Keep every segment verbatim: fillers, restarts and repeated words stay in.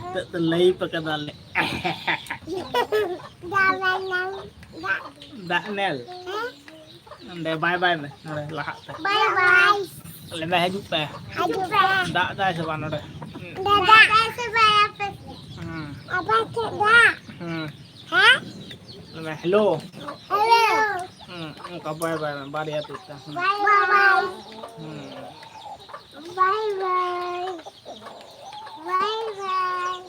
ᱱᱤᱛᱚᱜ ᱫᱚ ᱞᱟᱹᱭᱤᱵᱷ ᱟᱠᱟᱫᱟᱞᱮ᱾ ᱫᱟᱜ ᱧᱮᱞ᱾ ᱱᱚᱰᱮ ᱵᱟᱭ ᱵᱟᱭ ᱢᱮ, ᱱᱚᱰᱮ ᱞᱟᱦᱟᱜ ᱯᱮ᱾ ᱵᱟᱭ ᱵᱟᱭ᱾ ᱟᱞᱮ ᱢᱮ ᱦᱤᱡᱩᱜ ᱯᱮ᱾ ᱦᱤᱡᱩᱜ ᱯᱮ᱾ ᱫᱟᱜ ᱫᱟᱭ ᱥᱮ ᱵᱟᱝ ᱱᱚᱰᱮ? ᱫᱟᱜ ᱫᱟᱭ ᱥᱮ ᱵᱟᱭ ᱟᱯᱮ? ᱦᱩᱸ᱾ ᱟᱯᱮ ᱴᱷᱮᱱ ᱫᱟᱜ? ᱦᱩᱸ᱾ ᱦᱮᱸ? ᱟᱞᱮ ᱢᱮ ᱦᱮᱞᱳ᱾ ᱦᱮᱞᱳ᱾ ᱦᱩᱸ, ᱚᱱᱠᱟ ᱵᱟᱭ ᱵᱟᱭ ᱢᱮ, ᱵᱟᱨᱭᱟ ᱛᱤ ᱛᱮ᱾ ᱦᱩᱸ᱾ ᱵᱟᱭ ᱵᱟᱭ᱾ ᱦᱩᱸ᱾ ᱵᱟᱭ ᱵᱟᱭ᱾ ᱵᱟᱭ ᱵᱟᱭ᱾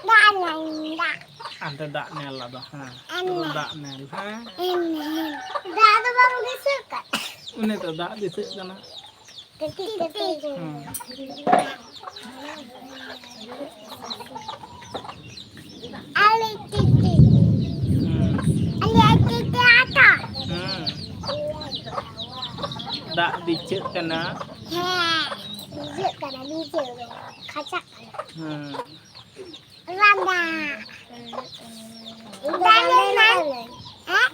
ᱫᱟᱜ ᱧᱮᱞ, ᱫᱟᱜ᱾ ᱦᱟᱱᱛᱮ ᱫᱟᱜ ᱧᱮᱞ ᱟᱫᱚ, ᱦᱮᱸ᱾ ᱮᱱ ᱫᱟᱜ ᱧᱮᱞ, ᱦᱮᱸ᱾ ᱮᱱ ᱧᱮᱞ᱾ ᱫᱟᱜ ᱫᱚ ᱵᱟᱝ ᱫᱤᱥᱟᱹᱜ ᱠᱟᱱᱟ᱾ ᱩᱱᱤ ᱛᱚ ᱫᱟᱜ ᱫᱤᱥᱟᱹᱜ ᱠᱟᱱᱟ᱾ ᱠᱟᱹᱴᱤᱡ, ᱠᱟᱹᱴᱤᱡ᱾ ᱦᱮᱸ᱾ ᱟᱞᱮ ᱠᱟᱹᱴᱤᱡ᱾ ᱦᱮᱸ᱾ ᱟᱞᱮ ᱠᱟᱹᱴᱤᱡ ᱟᱛᱟ᱾ ᱦᱮᱸ᱾ ᱫᱟᱜ ᱫᱤᱥᱟᱹᱜ ᱠᱟᱱᱟ᱾ ᱦᱮᱸ, ᱫᱤᱥᱟᱹᱜ ᱠᱟᱱᱟ, ᱫᱤᱥᱟᱹᱜ ᱠᱟᱱᱟ᱾ ᱠᱷᱟᱪᱟᱜ ᱠᱟᱱᱟ᱾ ᱦᱮᱸ᱾ ᱞᱟᱸᱫᱟ᱾ ᱫᱟᱞᱮ ᱱᱟ᱾ ᱦᱮᱸ?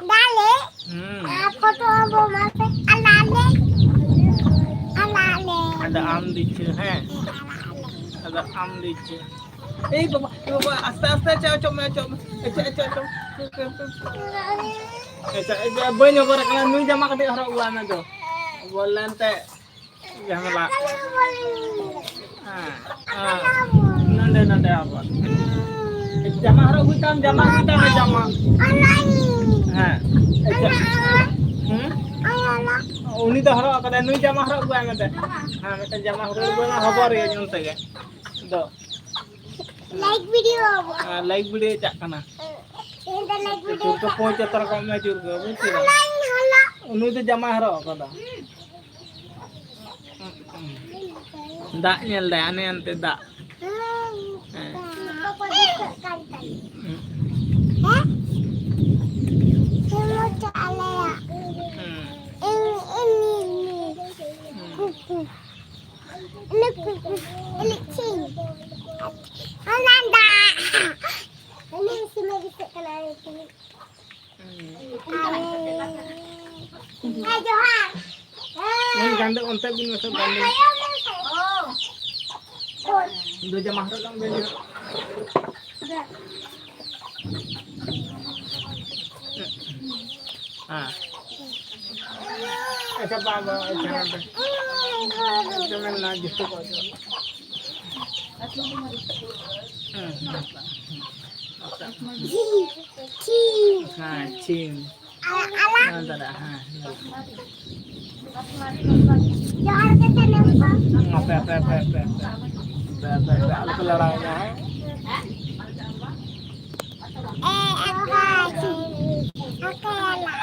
ᱫᱟᱞᱮ᱾ ᱦᱩᱸ᱾ ᱟᱨ ᱯᱷᱳᱴᱳ ᱵᱚ ᱢᱟᱥᱮ᱾ ᱟᱞᱟᱞᱮ᱾ ᱟᱞᱟᱞᱮ᱾ ᱟᱫᱚ ᱟᱢ ᱫᱤᱪᱷᱟᱹ, ᱦᱮᱸ? ᱦᱮᱸ, ᱟᱞᱟᱞᱮ᱾ ᱟᱫᱚ ᱟᱢ ᱫᱤᱪᱷᱟᱹ᱾ ᱮᱭ ᱵᱟᱵᱟ, ᱮ ᱵᱟᱵᱟ, ᱟᱥᱛᱮ, ᱟᱥᱛᱮ, ᱟᱪᱪᱷᱟ, ᱚᱪᱚᱜ ᱢᱮ, ᱚᱪᱚᱜ ᱢᱮ᱾ ᱟᱪᱪᱷᱟ, ᱟᱪᱪᱷᱟ, ᱚᱪᱚᱜ ᱢᱮ᱾ ᱟᱪᱪᱷᱟ, ᱟᱪᱪᱷᱟ, ᱵᱟᱹᱧ ᱚᱵᱚᱨ ᱠᱟᱱᱟ, ᱱᱩᱭ ᱡᱟᱢᱟ ᱠᱟᱹᱴᱤᱡ ᱦᱚᱨᱚᱜ ᱟᱹᱜᱩ ᱟᱭ ᱢᱮ ᱫᱚ᱾ ᱵᱚᱞ ᱞᱮᱱᱛᱮ᱾ ᱡᱷᱟᱢᱮᱞᱟ᱾ ᱦᱮᱸ, ᱦᱮᱸ᱾ ᱱᱚᱰᱮ, ᱱᱚᱰᱮ ᱟᱵᱟᱨ᱾ ᱡᱟᱢᱟ ᱦᱚᱨᱚᱜ ᱟᱹᱜᱩᱭ ᱛᱟᱢ, ᱡᱟᱢᱟ ᱟᱹᱜᱩᱭ ᱛᱟᱢ, ᱡᱟᱢᱟ᱾ ᱦᱮᱸ᱾ ᱟᱪᱪᱷᱟ᱾ ᱦᱩᱸ? ᱩᱱᱤ ᱫᱚ ᱦᱚᱨᱚᱜ ᱟᱠᱟᱫᱟᱭ, ᱱᱩᱭ ᱡᱟᱢᱟ ᱦᱚᱨᱚᱜ ᱟᱹᱜᱩᱭ ᱢᱮ᱾ ᱦᱮᱸ, ᱢᱤᱫᱴᱮᱱ ᱡᱟᱢᱟ ᱦᱚᱨᱚᱜ ᱟᱹᱜᱩᱭ ᱢᱮ, ᱦᱚᱵᱚᱨ ᱨᱮᱭᱟᱜ ᱧᱩᱛ ᱛᱮᱜᱮ᱾ ᱫᱚ᱾ Live video᱾ ᱦᱮᱸ, live video ᱪᱟᱜ ᱠᱟᱱᱟ᱾ ᱤᱧ ᱫᱚ live video ᱪᱩᱨᱠᱟᱹ ᱪᱟᱜ ᱯᱚᱭ ᱠᱟᱱᱟ᱾ ᱪᱚᱛᱚᱨ ᱠᱟᱜ ᱢᱮ, ᱪᱩᱨᱠᱟᱹ, ᱵᱩᱡ ᱠᱮᱫᱟ? ᱦᱚᱞᱟᱧ ᱦᱚᱞᱟ᱾ ᱩᱱᱤ ᱫᱚ ᱡᱟᱢᱟ ᱦᱚᱨᱚᱜ ᱟᱠᱟᱫᱟ᱾ ᱫᱟᱜ ᱧᱮᱞ ᱫᱟᱭ, ᱦᱟᱱᱮ ᱦᱟᱱᱛᱮ ᱫᱟᱜ᱾ ᱦᱮᱸ᱾ ᱠᱚ ᱫᱤᱥᱟᱹᱜ ᱠᱟᱱ ᱛᱟᱞᱮᱭᱟ᱾ ᱦᱮᱸ? ᱥᱩᱢᱩ ᱪᱚ ᱟᱞᱮᱭᱟᱜ᱾ ᱦᱩᱸ᱾ ᱤᱧ, ᱤᱧ, ᱤᱧ, ᱤᱧ᱾ ᱦᱩᱸ᱾ ᱱᱩᱠᱩ, ᱤᱞᱤᱪᱷᱤ᱾ ᱚᱱᱟ ᱫᱟᱜ᱾ ᱩᱱᱤ ᱥᱤᱢᱮ ᱫᱤᱥᱟᱹᱜ ᱠᱟᱱᱟ, ᱩᱱᱤ ᱥᱤᱢᱮ᱾ ᱦᱮᱸ, ᱡᱚᱦᱟᱨ᱾ ᱦᱮᱸ, ᱜᱟᱱᱰᱮ ᱚᱱᱛᱮ ᱵᱤᱱ ᱢᱮᱥᱮ, ᱜᱟᱱᱰᱮ᱾ ᱫᱩ ᱡᱟᱢᱟ ᱦᱚᱨᱚᱜ ᱠᱟᱜ ᱵᱤᱱ᱾ ᱦᱮᱸ᱾ ᱟᱪᱪᱷᱟ, ᱵᱟᱝ, ᱵᱟᱝ, ᱟᱪᱪᱷᱟ, ᱱᱚᱰᱮ᱾ ᱟᱪᱪᱷᱟ, ᱢᱮᱱ ᱢᱟ, ᱡᱩᱛᱟᱹ ᱠᱚ ᱚᱪᱚᱜ᱾ ᱦᱮᱸ, ᱦᱮᱸ᱾ ᱦᱮᱸ, ᱪᱷᱤᱢ᱾ ᱟᱞᱟ, ᱟᱞᱟ᱾ ᱦᱮᱸ, ᱫᱟᱫᱟ, ᱦᱮᱸ, ᱦᱮᱸ᱾ ᱡᱚᱦᱟᱨ ᱜᱮ ᱥᱟᱱᱟᱢ ᱠᱚ᱾ ᱟᱯᱮ, ᱟᱯᱮ, ᱟᱯᱮ, ᱟᱯᱮ, ᱟᱯᱮ᱾ ᱟᱯᱮ, ᱟᱯᱮ, ᱟᱯᱮ, ᱟᱞᱚ ᱯᱮ ᱞᱟᱲᱟᱣ ᱤᱧᱟ, ᱦᱮᱸ? ᱮ, ᱟᱠᱟ ᱪᱮ, ᱟᱠᱟ ᱭᱟᱞᱟ᱾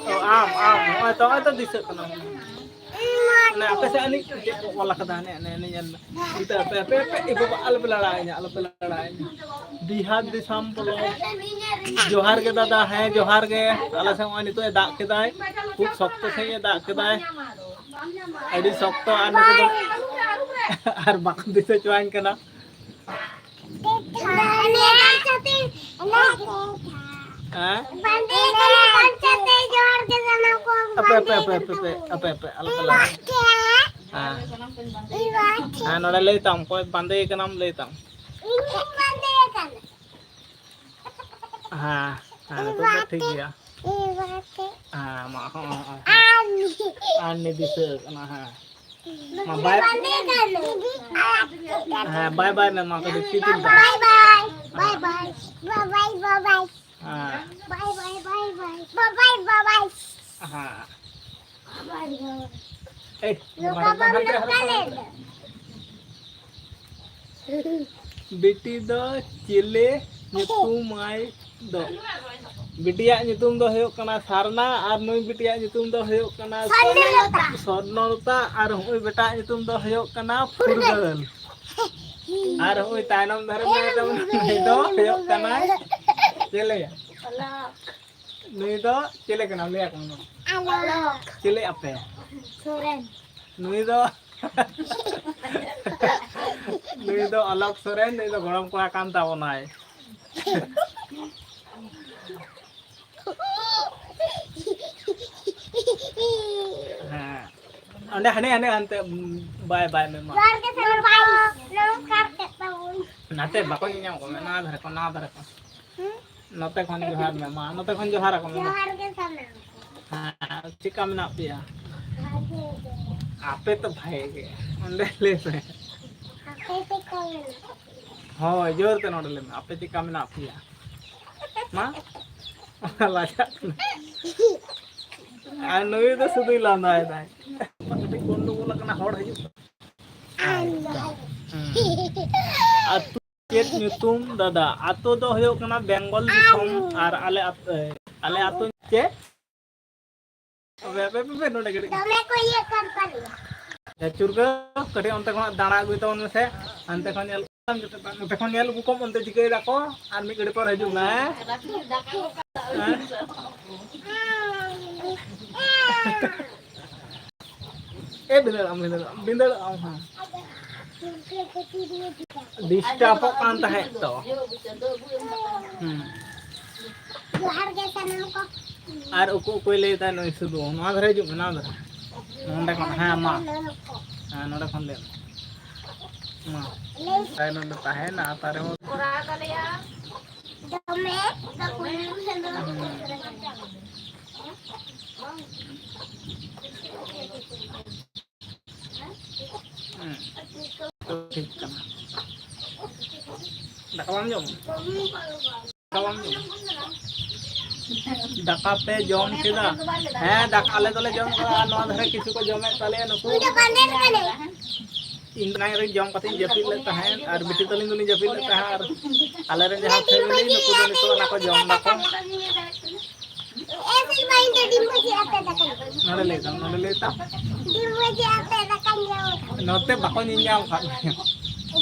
ᱚ, ᱟᱢ, ᱟᱢ, ᱱᱚᱜᱼᱚᱭ ᱛᱚ, ᱱᱚᱜᱼᱚᱭ ᱛᱚ ᱫᱤᱥᱟᱹᱜ ᱠᱟᱱᱟ᱾ ᱢᱟᱱᱮ ᱟᱯᱮ ᱥᱮᱫ ᱟᱹᱱᱤᱡ ᱪᱮᱫ ᱠᱚ ᱚᱞ ᱟᱠᱟᱫᱟ? ᱦᱟᱱᱮ, ᱦᱟᱱᱮ, ᱦᱟᱱᱮ ᱧᱮᱞ ᱢᱮ᱾ ᱱᱤᱛᱚᱜ ᱟᱯᱮ, ᱟᱯᱮ, ᱟᱯᱮ, ᱮ ᱵᱟᱵᱟ, ᱟᱞᱚᱯᱮ ᱞᱟᱲᱟᱣ ᱤᱧᱟ, ᱟᱞᱚᱯᱮ ᱞᱟᱲᱟᱣ ᱤᱧᱟ᱾ ᱵᱤᱦᱟᱨ ᱫᱤᱥᱚᱢ ᱯᱚᱞᱚᱵ ᱡᱚᱦᱟᱨ ᱜᱮ ᱫᱟᱫᱟ, ᱦᱮᱸ, ᱡᱚᱦᱟᱨ ᱜᱮ᱾ ᱟᱞᱮ ᱥᱮᱫ ᱱᱚᱜᱼᱚᱭ ᱱᱤᱛᱚᱜ ᱮ ᱫᱟᱜ ᱠᱮᱫᱟᱭ, ᱠᱷᱩᱵ ᱥᱚᱠᱛᱚ ᱥᱟᱺᱦᱤᱡ ᱮ ᱫᱟᱜ ᱠᱮᱫᱟᱭ, ᱟᱹᱰᱤ ᱥᱚᱠᱛᱚ᱾ ᱟᱨ ᱱᱩᱠᱩ ᱫᱚ, ᱟᱨ ᱵᱟᱠᱚ ᱫᱤᱥᱟᱹ ᱦᱚᱪᱚᱣᱟᱹᱧ ᱠᱟᱱᱟ᱾ ᱦᱮᱸ? ᱵᱟᱸᱫᱮ ᱠᱟᱱᱟ ᱯᱟᱧᱪᱟᱭᱮᱛ ᱨᱮ ᱡᱚᱦᱟᱨ ᱜᱮ ᱥᱟᱱᱟᱢ ᱠᱚ᱾ ᱟᱯᱮ, ᱟᱯᱮ, ᱟᱯᱮ, ᱟᱯᱮ, ᱟᱯᱮ, ᱟᱯᱮ, ᱟᱯᱮ, ᱟᱞᱚ ᱯᱮ ᱞᱟᱲᱟᱣ᱾ ᱦᱮᱸ᱾ ᱦᱮᱸ, ᱱᱚᱰᱮ ᱞᱟᱹᱭ ᱛᱟᱢ, ᱚᱠᱚᱭ ᱵᱟᱸᱫᱮ ᱠᱟᱱᱟᱢ, ᱞᱟᱹᱭ ᱛᱟᱢ᱾ ᱤᱧ ᱵᱟᱸᱫᱮ ᱠᱟᱱᱟ᱾ ᱦᱮᱸ, ᱦᱮᱸ, ᱱᱤᱛᱚᱜ ᱫᱚ ᱴᱷᱤᱠ ᱜᱮᱭᱟ᱾ ᱦᱮᱸ, ᱢᱟ, ᱦᱚᱸ, ᱦᱚᱸ, ᱦᱚᱸ᱾ ᱟᱨ ᱱᱤ ᱫᱤᱥᱟᱹ ᱠᱟᱱᱟ, ᱦᱮᱸ᱾ ᱢᱟ, ᱵᱟᱭ-, ᱦᱮᱸ, ᱵᱟᱭ ᱵᱟᱭ ᱢᱮ, ᱢᱟ, ᱠᱟᱹᱴᱤᱡ ᱛᱤ ᱛᱤ ᱢᱮ᱾ ᱵᱟᱭ ᱵᱟᱭ, ᱵᱟᱭ ᱵᱟᱭ, ᱵᱟᱭ ᱵᱟᱭ, ᱵᱟᱭ ᱵᱟᱭ᱾ ᱦᱮᱸ᱾ ᱵᱟᱭ ᱵᱟᱭ, ᱵᱟᱭ ᱵᱟᱭ, ᱵᱟᱭ ᱵᱟᱭ, ᱵᱟᱭ ᱵᱟᱭ᱾ ᱦᱮᱸ᱾ ᱮᱭ, ᱱᱚᱝᱠᱟ ᱵᱟᱢ ᱦᱟᱱᱛᱮ, ᱦᱟᱱᱛᱮ, ᱱᱚᱝᱠᱟ ᱦᱟᱱᱛᱮ᱾ ᱞᱮᱱ᱾ ᱵᱤᱴᱤ ᱫᱚ ᱪᱤᱞᱤ ᱧᱩᱛᱩᱢᱟᱭ ᱫᱚ? ᱵᱤᱴᱤᱭᱟᱜ ᱧᱩᱛᱩᱢ ᱫᱚ ᱦᱩᱭᱩᱜ ᱠᱟᱱᱟ ᱥᱟᱨᱱᱟ ᱟᱨ ᱱᱩᱭ ᱵᱤᱴᱤᱭᱟᱜ ᱧᱩᱛᱩᱢ ᱫᱚ ᱦᱩᱭᱩᱜ ᱠᱟᱱᱟ ᱥᱚᱨᱱᱚᱞᱚᱛᱟ᱾ ᱥᱚᱨᱱᱚᱞᱚᱛᱟ ᱟᱨ ᱦᱩᱭ ᱵᱮᱴᱟᱣᱟᱜ ᱧᱩᱛᱩᱢ ᱫᱚ ᱦᱩᱭᱩᱜ ᱠᱟᱱᱟ ᱯᱷᱩᱨᱜᱟᱹᱞ᱾ ᱯᱷᱩᱨᱜᱟᱹᱞ᱾ ᱟᱨ ᱦᱩᱭ ᱛᱟᱭᱱᱚᱢ ᱫᱷᱟᱨᱮ ᱢᱮᱱᱟᱭ ᱛᱟᱵᱚᱱᱟ, ᱱᱩᱭ ᱫᱚ ᱦᱩᱭᱩᱜ ᱠᱟᱱᱟᱭ ᱪᱮᱞᱮᱭᱟ? ᱱᱩᱭ ᱫᱚ ᱪᱮᱞᱮ ᱠᱟᱱᱟ? ᱞᱟᱹᱭ ᱟᱠᱚ ᱢᱮ᱾ ᱟᱞᱚᱠ᱾ ᱪᱮᱞᱮ ᱟᱯᱮ? ᱥᱚᱨᱮᱱ᱾ ᱱᱩᱭ ᱫᱚ ᱱᱩᱭ ᱫᱚ ᱟᱞᱚᱠ ᱥᱚᱨᱮᱱ, ᱱᱩᱭ ᱫᱚ ᱜᱚᱲᱚᱢ ᱠᱚᱲᱟ ᱠᱟᱱ ᱛᱟᱵᱚᱱᱟᱭ᱾ ᱦᱮᱸ᱾ ᱚᱸᱰᱮ ᱦᱟᱱᱮ, ᱦᱟᱱᱮ, ᱦᱟᱱᱛᱮ, ᱵᱟᱭ, ᱵᱟᱭ ᱢᱮ ᱢᱟ᱾ ᱡᱚᱦᱟᱨ ᱜᱮ ᱥᱟᱱᱟᱢ ᱠᱚ᱾ ᱱᱚᱢᱥᱠᱟᱨ ᱠᱮᱫ ᱛᱟᱵᱚᱱ᱾ ᱱᱟᱛᱮ ᱵᱟᱠᱚ ᱧᱮᱧᱟᱢ ᱠᱚ ᱢᱮ, ᱱᱚᱣᱟ ᱫᱷᱟᱨᱮ ᱠᱚ, ᱱᱚᱣᱟ ᱫᱷᱟᱨᱮ ᱠᱚ᱾ ᱦᱩᱸ? ᱱᱚᱛᱮ ᱠᱷᱚᱱ ᱡᱚᱦᱟᱨ ᱢᱮ ᱢᱟ, ᱱᱚᱛᱮ ᱠᱷᱚᱱ ᱡᱚᱦᱟᱨ ᱟᱠᱚ ᱢᱮ ᱢᱟ᱾ ᱡᱚᱦᱟᱨ ᱜᱮ ᱥᱟᱱᱟᱢ ᱠᱚ᱾ ᱦᱮᱸ, ᱪᱮᱫᱠᱟ ᱢᱮᱱᱟᱜ ᱯᱮᱭᱟ? ᱵᱷᱟᱜᱮ ᱜᱮ᱾ ᱟᱯᱮ ᱛᱚ ᱵᱷᱟᱜᱮ ᱜᱮ᱾ ᱚᱸᱰᱮ ᱞᱟᱹᱭ ᱢᱮ᱾ ᱟᱯᱮ ᱪᱮᱫᱠᱟ ᱢᱮᱱᱟᱜ ᱯᱮᱭᱟ? ᱦᱳᱭ, ᱡᱳᱨ ᱛᱮ ᱱᱚᱰᱮ ᱞᱟᱹᱭ ᱢᱮ, ᱟᱯᱮ ᱪᱮᱫᱠᱟ ᱢᱮᱱᱟᱜ ᱯᱮᱭᱟ? ᱢᱟ, ᱞᱟᱡᱟᱜ ᱠᱟᱱᱟ᱾ ᱟᱨ ᱱᱩᱭ ᱫᱚ ᱥᱩᱫᱷᱩᱭ ᱞᱟᱸᱫᱟᱭ ᱫᱟᱭ᱾ ᱠᱟᱹᱴᱤᱡ ᱜᱚᱱᱰᱚᱜᱳᱞ ᱟᱠᱟᱱᱟ, ᱦᱚᱲ ᱦᱤᱡᱩᱜ ᱠᱟᱱᱟ᱾ ᱟᱪᱪᱷᱟ᱾ ᱦᱩᱸ᱾ ᱟᱹᱛᱩ ᱪᱮᱫ ᱧᱩᱛᱩᱢ ᱫᱟᱫᱟ? ᱟᱹᱛᱩ ᱫᱚ ᱦᱩᱭᱩᱜ ᱠᱟᱱᱟ ᱵᱮᱝᱜᱚᱞ ᱫᱤᱥᱚᱢ᱾ ᱟᱨ ᱟᱞᱮ ᱟᱹᱛᱩ, ᱟᱞᱮ ᱟᱹᱛᱩ ᱪᱮᱫ? ᱟᱯᱮ, ᱟᱯᱮ, ᱟᱯᱮ, ᱱᱚᱰᱮ ᱠᱟᱹᱴᱤᱡ᱾ ᱫᱚᱢᱮ ᱠᱚ ᱤᱭᱟᱹᱜ ᱠᱟᱱ ᱛᱟᱞᱮᱭᱟ᱾ ᱮ, ᱪᱩᱨᱜᱟᱹ, ᱠᱟᱹᱴᱤᱡ ᱚᱱᱛᱮ ᱠᱷᱚᱱᱟᱜ ᱫᱟᱬᱟ ᱟᱹᱜᱩᱭ ᱛᱟᱵᱚᱱ ᱢᱮᱥᱮ᱾ ᱦᱟᱱᱛᱮ ᱠᱷᱚᱱ ᱧᱮᱞ, ᱱᱚᱛᱮ ᱠᱷᱚᱱ ᱧᱮᱞ ᱟᱹᱜᱩ ᱠᱚᱢ, ᱚᱱᱛᱮ ᱪᱤᱠᱟᱹᱭ ᱫᱟᱠᱚ, ᱟᱨ ᱢᱤᱫ ᱜᱷᱟᱹᱲᱤ ᱯᱚᱨ ᱦᱤᱡᱩᱜ ᱢᱮ, ᱦᱮᱸ? ᱦᱮᱸ? ᱮ, ᱵᱷᱤᱸᱫᱟᱹᱲᱚᱜ ᱟᱢ, ᱵᱷᱤᱸᱫᱟᱹᱲᱚᱜ ᱟᱢ, ᱵᱷᱤᱸᱫᱟᱹᱲᱚᱜ ᱟᱢ, ᱦᱮᱸ᱾ ᱰᱤᱥᱴᱟᱵᱚᱜ ᱠᱟᱱ ᱛᱟᱦᱮᱸᱫ ᱛᱚ᱾ ᱦᱩᱸ᱾ ᱡᱚᱦᱟᱨ ᱜᱮ ᱥᱟᱱᱟᱢ ᱠᱚ᱾ ᱟᱨ ᱩᱠᱩ ᱩᱠᱩᱭ ᱞᱟᱹᱭ ᱫᱟ ᱱᱩᱭ ᱥᱩᱫᱷᱩ᱾ ᱱᱚᱣᱟ ᱫᱷᱟᱨᱮ ᱦᱤᱡᱩᱜ ᱢᱮ, ᱱᱚᱣᱟ ᱫᱷᱟᱨᱮ᱾ ᱱᱚᱸᱰᱮ ᱠᱷᱚᱱ, ᱦᱮᱸ, ᱢᱟ᱾ ᱦᱮᱸ, ᱱᱚᱸᱰᱮ ᱠᱷᱚᱱ ᱞᱟᱹᱭ ᱢᱮ᱾ ᱢᱟ᱾ ᱞᱟᱹᱭ ᱛᱟᱭᱱᱚᱢ ᱨᱮ ᱛᱟᱦᱮᱱᱟ, ᱛᱟᱨᱮ ᱦᱚᱸ᱾ ᱫᱚᱢᱮ ᱦᱩᱸ᱾ ᱦᱩᱸ᱾ ᱴᱷᱤᱠ ᱠᱟᱱᱟ᱾ ᱫᱟᱠᱟ ᱵᱟᱢ ᱡᱚᱢᱟ? ᱫᱟᱠᱟ ᱵᱟᱢ ᱡᱚᱢᱟ? ᱫᱟᱠᱟ ᱯᱮ ᱡᱚᱢ ᱠᱮᱫᱟ? ᱦᱮᱸ, ᱫᱟᱠᱟ ᱟᱞᱮ ᱫᱚᱞᱮ ᱡᱚᱢ ᱠᱮᱫᱟ᱾ ᱟᱨ ᱱᱚᱣᱟ ᱫᱷᱟᱨᱮ ᱠᱤᱪᱷᱩ ᱠᱚ ᱡᱚᱢᱮᱫ ᱛᱟᱞᱮᱭᱟ ᱱᱩᱠᱩ᱾ ᱤᱧ ᱫᱚ ᱮᱱᱟᱝ ᱨᱮ ᱡᱚᱢ ᱠᱟᱛᱮᱧ ᱡᱟᱹᱯᱤᱫ ᱞᱮᱫ ᱛᱟᱦᱮᱸᱫ, ᱟᱨ ᱵᱤᱴᱤ ᱛᱟᱹᱞᱤᱧ ᱫᱚᱞᱤᱧ ᱡᱟᱹᱯᱤᱫ ᱞᱮᱫ ᱛᱟᱦᱮᱸᱫ, ᱟᱨ ᱟᱞᱮᱨᱮᱱ ᱡᱟᱦᱟᱸ family, ᱱᱩᱠᱩ ᱫᱚ ᱱᱤᱛᱚᱜ ᱚᱱᱟ ᱠᱚ ᱡᱚᱢ ᱫᱟᱠᱚ᱾ ᱮ, ᱥᱮᱨᱢᱟ, ᱤᱧ ᱫᱚ ᱰᱤᱢ ᱵᱷᱟᱹᱡᱤ ᱟᱛᱮ ᱫᱟᱠᱟᱧ ᱡᱚᱢᱟ᱾ ᱱᱚᱰᱮ ᱞᱟᱹᱭ ᱛᱟᱢ, ᱱᱚᱰᱮ ᱞᱟᱹᱭ ᱛᱟᱢ᱾ ᱰᱤᱢ ᱵᱷᱟᱹᱡᱤ ᱟᱛᱮ ᱫᱟᱠᱟᱧ ᱡᱚᱢ ᱠᱟᱜ᱾ ᱱᱚᱛᱮ ᱵᱟᱠᱚ ᱧᱮᱞ ᱧᱟᱢ ᱠᱟᱜ ᱢᱮᱭᱟ᱾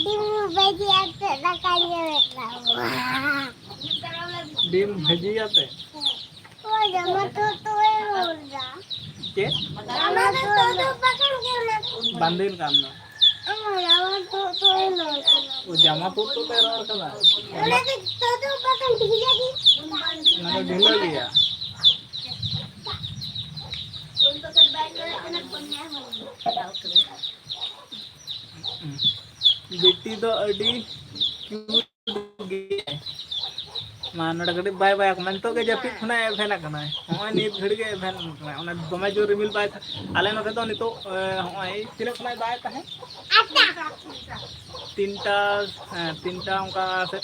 ᱰᱤᱢ ᱵᱷᱟᱹᱡᱤ ᱟᱛᱮ ᱫᱟᱠᱟᱧ ᱡᱚᱢᱮᱫ ᱛᱟᱵᱚᱣᱟ᱾ ᱰᱤᱢ ᱵᱷᱟᱹᱡᱤ ᱟᱛᱮ? ᱦᱳᱭ, ᱡᱟᱢᱟ ᱛᱩᱫ ᱛᱩᱫ ᱮ ᱨᱚᱲ ᱫᱟ᱾ ᱪᱮᱫ? ᱡᱟᱢᱟ ᱛᱩᱫ ᱛᱩᱫ ᱵᱟᱠᱷᱟᱱ ᱜᱮ ᱚᱱᱟ ᱠᱚ᱾ ᱵᱟᱸᱫᱮᱱ ᱠᱟᱱ ᱫᱚ᱾ ᱟᱢ ᱡᱟᱢᱟ ᱛᱩᱫ ᱛᱩᱫ ᱮ ᱨᱚᱲ ᱠᱟᱱᱟ᱾ ᱚ, ᱡᱟᱢᱟ ᱛᱩᱫ ᱛᱩᱫ ᱮ ᱨᱚᱲ ᱠᱟᱱᱟ᱾ ᱚᱱᱟ ᱫᱚ ᱛᱩᱫ ᱛᱩᱫ ᱵᱟᱠᱷᱟᱱ ᱴᱷᱤᱠ ᱜᱮᱭᱟ ᱠᱤ? ᱚᱱᱟ ᱫᱚ ᱰᱷᱤᱞᱟᱹ ᱜᱮᱭᱟ᱾ ᱵᱤᱴᱤ ᱫᱚ ᱟᱹᱰᱤ cute ᱜᱮᱭᱟᱭ᱾ ᱢᱟ ᱱᱚᱰᱮ ᱠᱟᱹᱴᱤᱡ ᱵᱟᱭ ᱵᱟᱭ ᱟᱠᱚ ᱢᱮ᱾ ᱱᱤᱛᱚᱜ ᱜᱮ ᱡᱟᱹᱯᱤᱫ ᱠᱷᱚᱱᱟᱜ ᱮᱵᱷᱮᱱ ᱟᱠᱟᱱᱟᱭ᱾ ᱱᱚᱜᱼᱚᱭ ᱱᱤᱛ ᱜᱷᱟᱹᱲᱤᱡ ᱜᱮ ᱮᱵᱷᱮᱱ ᱟᱠᱟᱱᱟᱭ᱾ ᱚᱱᱟ ᱫᱚᱢᱮ ᱡᱳᱨ ᱨᱤᱢᱤᱞ ᱵᱟᱭ ᱛᱷᱟ-, ᱟᱞᱮ ᱱᱚᱛᱮ ᱫᱚ ᱱᱤᱛᱚᱜ, ᱮ, ᱦᱚᱸᱜᱼᱚᱭ ᱛᱤᱱᱟᱹᱜ ᱠᱷᱚᱱᱟᱜ ᱮ ᱫᱟᱜ ᱮᱫ ᱛᱟᱦᱮᱸᱫ? ᱛᱤᱱᱴᱟ, ᱦᱮᱸ, ᱛᱤᱱᱴᱟ ᱚᱱᱠᱟ ᱥᱮᱫ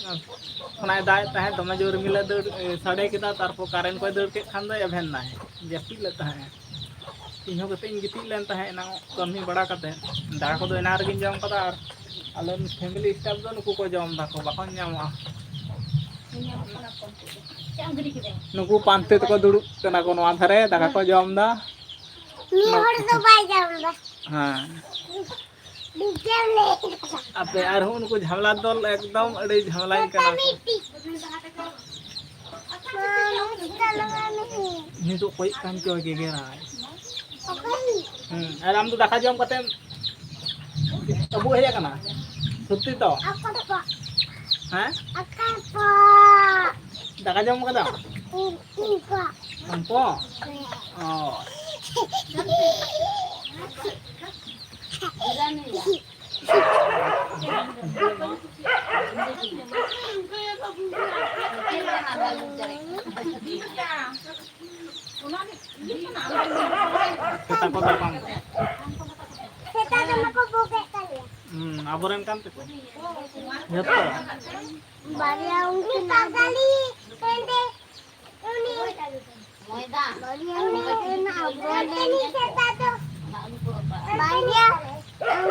ᱠᱷᱚᱱᱟᱜ ᱮ ᱫᱟᱜ ᱮᱫ ᱛᱟᱦᱮᱸᱫ᱾ ᱫᱚᱢᱮ ᱡᱳᱨ ᱨᱤᱢᱤᱞ ᱮ ᱫᱟᱹᱲ, ᱮ, ᱥᱟᱰᱮ ᱠᱮᱫᱟ, ᱛᱟᱨᱯᱚᱨ ᱠᱟᱨᱮᱱᱴ ᱠᱚᱭ ᱫᱟᱹᱲ ᱠᱮᱫ ᱠᱷᱟᱱ ᱫᱚ ᱮᱵᱷᱮᱱ ᱱᱟᱭ, ᱡᱟᱹᱯᱤᱫ ᱞᱮᱫ ᱛᱟᱦᱮᱸᱫ᱾ ᱤᱧ ᱦᱚᱸ ᱠᱟᱹᱴᱤᱡ ᱤᱧ ᱜᱤᱛᱤᱡ ᱞᱮᱱ ᱛᱟᱦᱮᱸᱫ ᱮᱱᱟᱝ ᱠᱟᱹᱢᱤ ᱵᱟᱲᱟ ᱠᱟᱛᱮ᱾ ᱫᱟᱠᱟ ᱠᱚᱫᱚ ᱮᱱᱟᱝ ᱨᱮᱜᱤᱧ ᱡᱚᱢ ᱠᱟᱫᱟ, ᱟᱨ ᱟᱞᱮ ᱨᱮᱱ family staff ᱫᱚ ᱱᱩᱠᱩ ᱠᱚ ᱡᱚᱢ ᱫᱟᱠᱚ, ᱵᱟᱠᱚ ᱧᱟᱢᱚᱜᱼᱟ᱾ ᱱᱩᱠᱩ ᱯᱟᱱᱛᱮ ᱛᱮᱠᱚ ᱫᱩᱲᱩᱵ ᱠᱟᱱᱟ ᱠᱚ ᱱᱚᱣᱟ ᱫᱷᱟᱨᱮ, ᱫᱟᱠᱟ ᱠᱚ ᱡᱚᱢ ᱫᱟ᱾ ᱢᱤᱫ ᱦᱚᱲ ᱫᱚ ᱵᱟᱭ ᱡᱚᱢ ᱫᱟ᱾ ᱦᱮᱸ᱾ ᱵᱤᱡᱟᱞᱮ᱾ ᱟᱯᱮ ᱟᱨᱦᱚᱸ ᱩᱱᱠᱩ ᱡᱷᱟᱢᱞᱟ ᱫᱚᱞ ᱮᱠᱫᱚᱢ ᱟᱹᱰᱤ ᱡᱷᱟᱢᱞᱟᱭᱤᱧ ᱠᱟᱱᱟ ᱠᱚ᱾ ᱱᱤᱛᱚᱜ ᱠᱚᱭᱚᱜ ᱠᱟᱱ ᱪᱚᱭ ᱜᱮᱜᱮᱨᱟᱭ᱾ ᱦᱩᱸ, ᱟᱨ ᱟᱢ ᱫᱚ ᱫᱟᱠᱟ ᱡᱚᱢ ᱠᱟᱛᱮᱢ ᱟᱹᱵᱩᱜ ᱦᱮᱡ ᱟᱠᱟᱱᱟ? ᱥᱚᱛᱛᱤ ᱛᱚ? ᱦᱮᱸ? ᱫᱟᱠᱟ ᱡᱚᱢ ᱠᱟᱫᱟᱢ? ᱟᱢ ᱠᱚ? ᱚ᱾ ᱥᱮᱛᱟ ᱠᱚ ᱫᱚ ᱵᱟᱝ᱾ ᱥᱮᱛᱟ ᱫᱚ ᱵᱟᱠᱚ ᱵᱷᱩᱜᱮᱫ ᱛᱟᱞᱮᱭᱟ᱾ ᱦᱩᱸ, ᱟᱵᱚᱨᱮᱱ ᱠᱟᱱ ᱛᱮᱠᱚ᱾ ᱡᱚᱛᱚ᱾ ᱵᱟᱨᱭᱟ ᱩᱱᱠᱤᱱ ᱯᱟᱜᱟᱞᱤ ᱦᱮᱸᱫᱮ᱾ ᱩᱱᱤ ᱵᱟᱨᱭᱟ ᱩᱱᱤ ᱥᱮᱛᱟ ᱫᱚ᱾ ᱵᱟᱨᱭᱟ,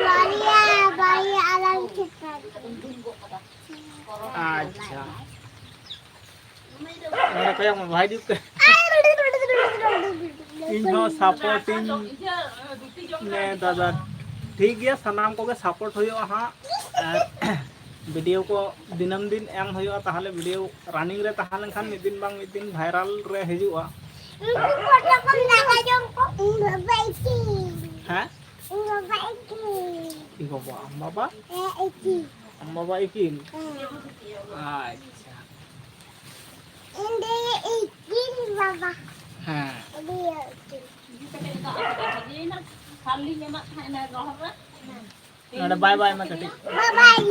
ᱵᱟᱨᱭᱟ, ᱵᱟᱨᱭᱟ ᱟᱞᱟᱝ ᱥᱮᱛᱟ ᱫᱚ᱾ ᱟᱪᱪᱷᱟ᱾ ᱱᱚᱰᱮ ᱠᱚᱭᱚᱜ ᱢᱮ, ᱵᱷᱟᱭ ᱡᱩᱛ ᱛᱮ᱾ ᱤᱧ ᱦᱚᱸ support ᱤᱧ ᱢᱮ ᱫᱟᱫᱟ᱾ ᱴᱷᱤᱠ ᱜᱮᱭᱟ, ᱥᱟᱱᱟᱢ ᱠᱚᱜᱮ support ᱦᱩᱭᱩᱜᱼᱟ ᱦᱟᱸᱜ᱾ ᱟᱨ ᱵᱷᱤᱰᱤᱭᱳ ᱠᱚ ᱫᱤᱱᱟᱹᱢ ᱫᱤᱱ ᱮᱢ ᱦᱩᱭᱩᱜᱼᱟ, ᱛᱟᱦᱚᱞᱮ ᱵᱷᱤᱰᱤᱭᱳ ᱨᱟᱱᱤᱝ ᱨᱮ ᱛᱟᱦᱮᱸ ᱞᱮᱱᱠᱷᱟᱱ ᱢᱤᱫ ᱫᱤᱱ ᱵᱟᱝ ᱢᱤᱫ ᱫᱤᱱ ᱵᱷᱟᱭᱨᱟᱞ ᱨᱮ ᱦᱤᱡᱩᱜᱼᱟ᱾ ᱩᱱᱠᱩ ᱠᱚ ᱡᱚᱠᱷᱚᱱ ᱫᱟᱠᱟ ᱡᱚᱢ ᱠᱚ, ᱩᱱ ᱵᱟᱵᱟ ᱤᱥᱤᱱ᱾ ᱦᱮᱸ? ᱩᱱ ᱵᱟᱵᱟ ᱤᱥᱤᱱ᱾ ᱤᱧ ᱵᱟᱵᱟ, ᱟᱢ ᱵᱟᱵᱟ? ᱦᱮᱸ, ᱤᱥᱤᱱ᱾ ᱟᱢ ᱵᱟᱵᱟ ᱤᱥᱤᱱ? ᱦᱮᱸ᱾ ᱟᱪᱪᱷᱟ᱾ ᱤᱧ ᱫᱚ ᱤᱥᱤᱱ ᱵᱟᱵᱟ᱾ ᱦᱮᱸ᱾ ᱤᱧ ᱫᱚ ᱤᱥᱤᱱ᱾ ᱱᱚᱰᱮ ᱵᱟᱭ ᱵᱟᱭ ᱢᱮ ᱠᱟᱹᱴᱤᱡ᱾ ᱵᱟᱵᱟᱭ᱾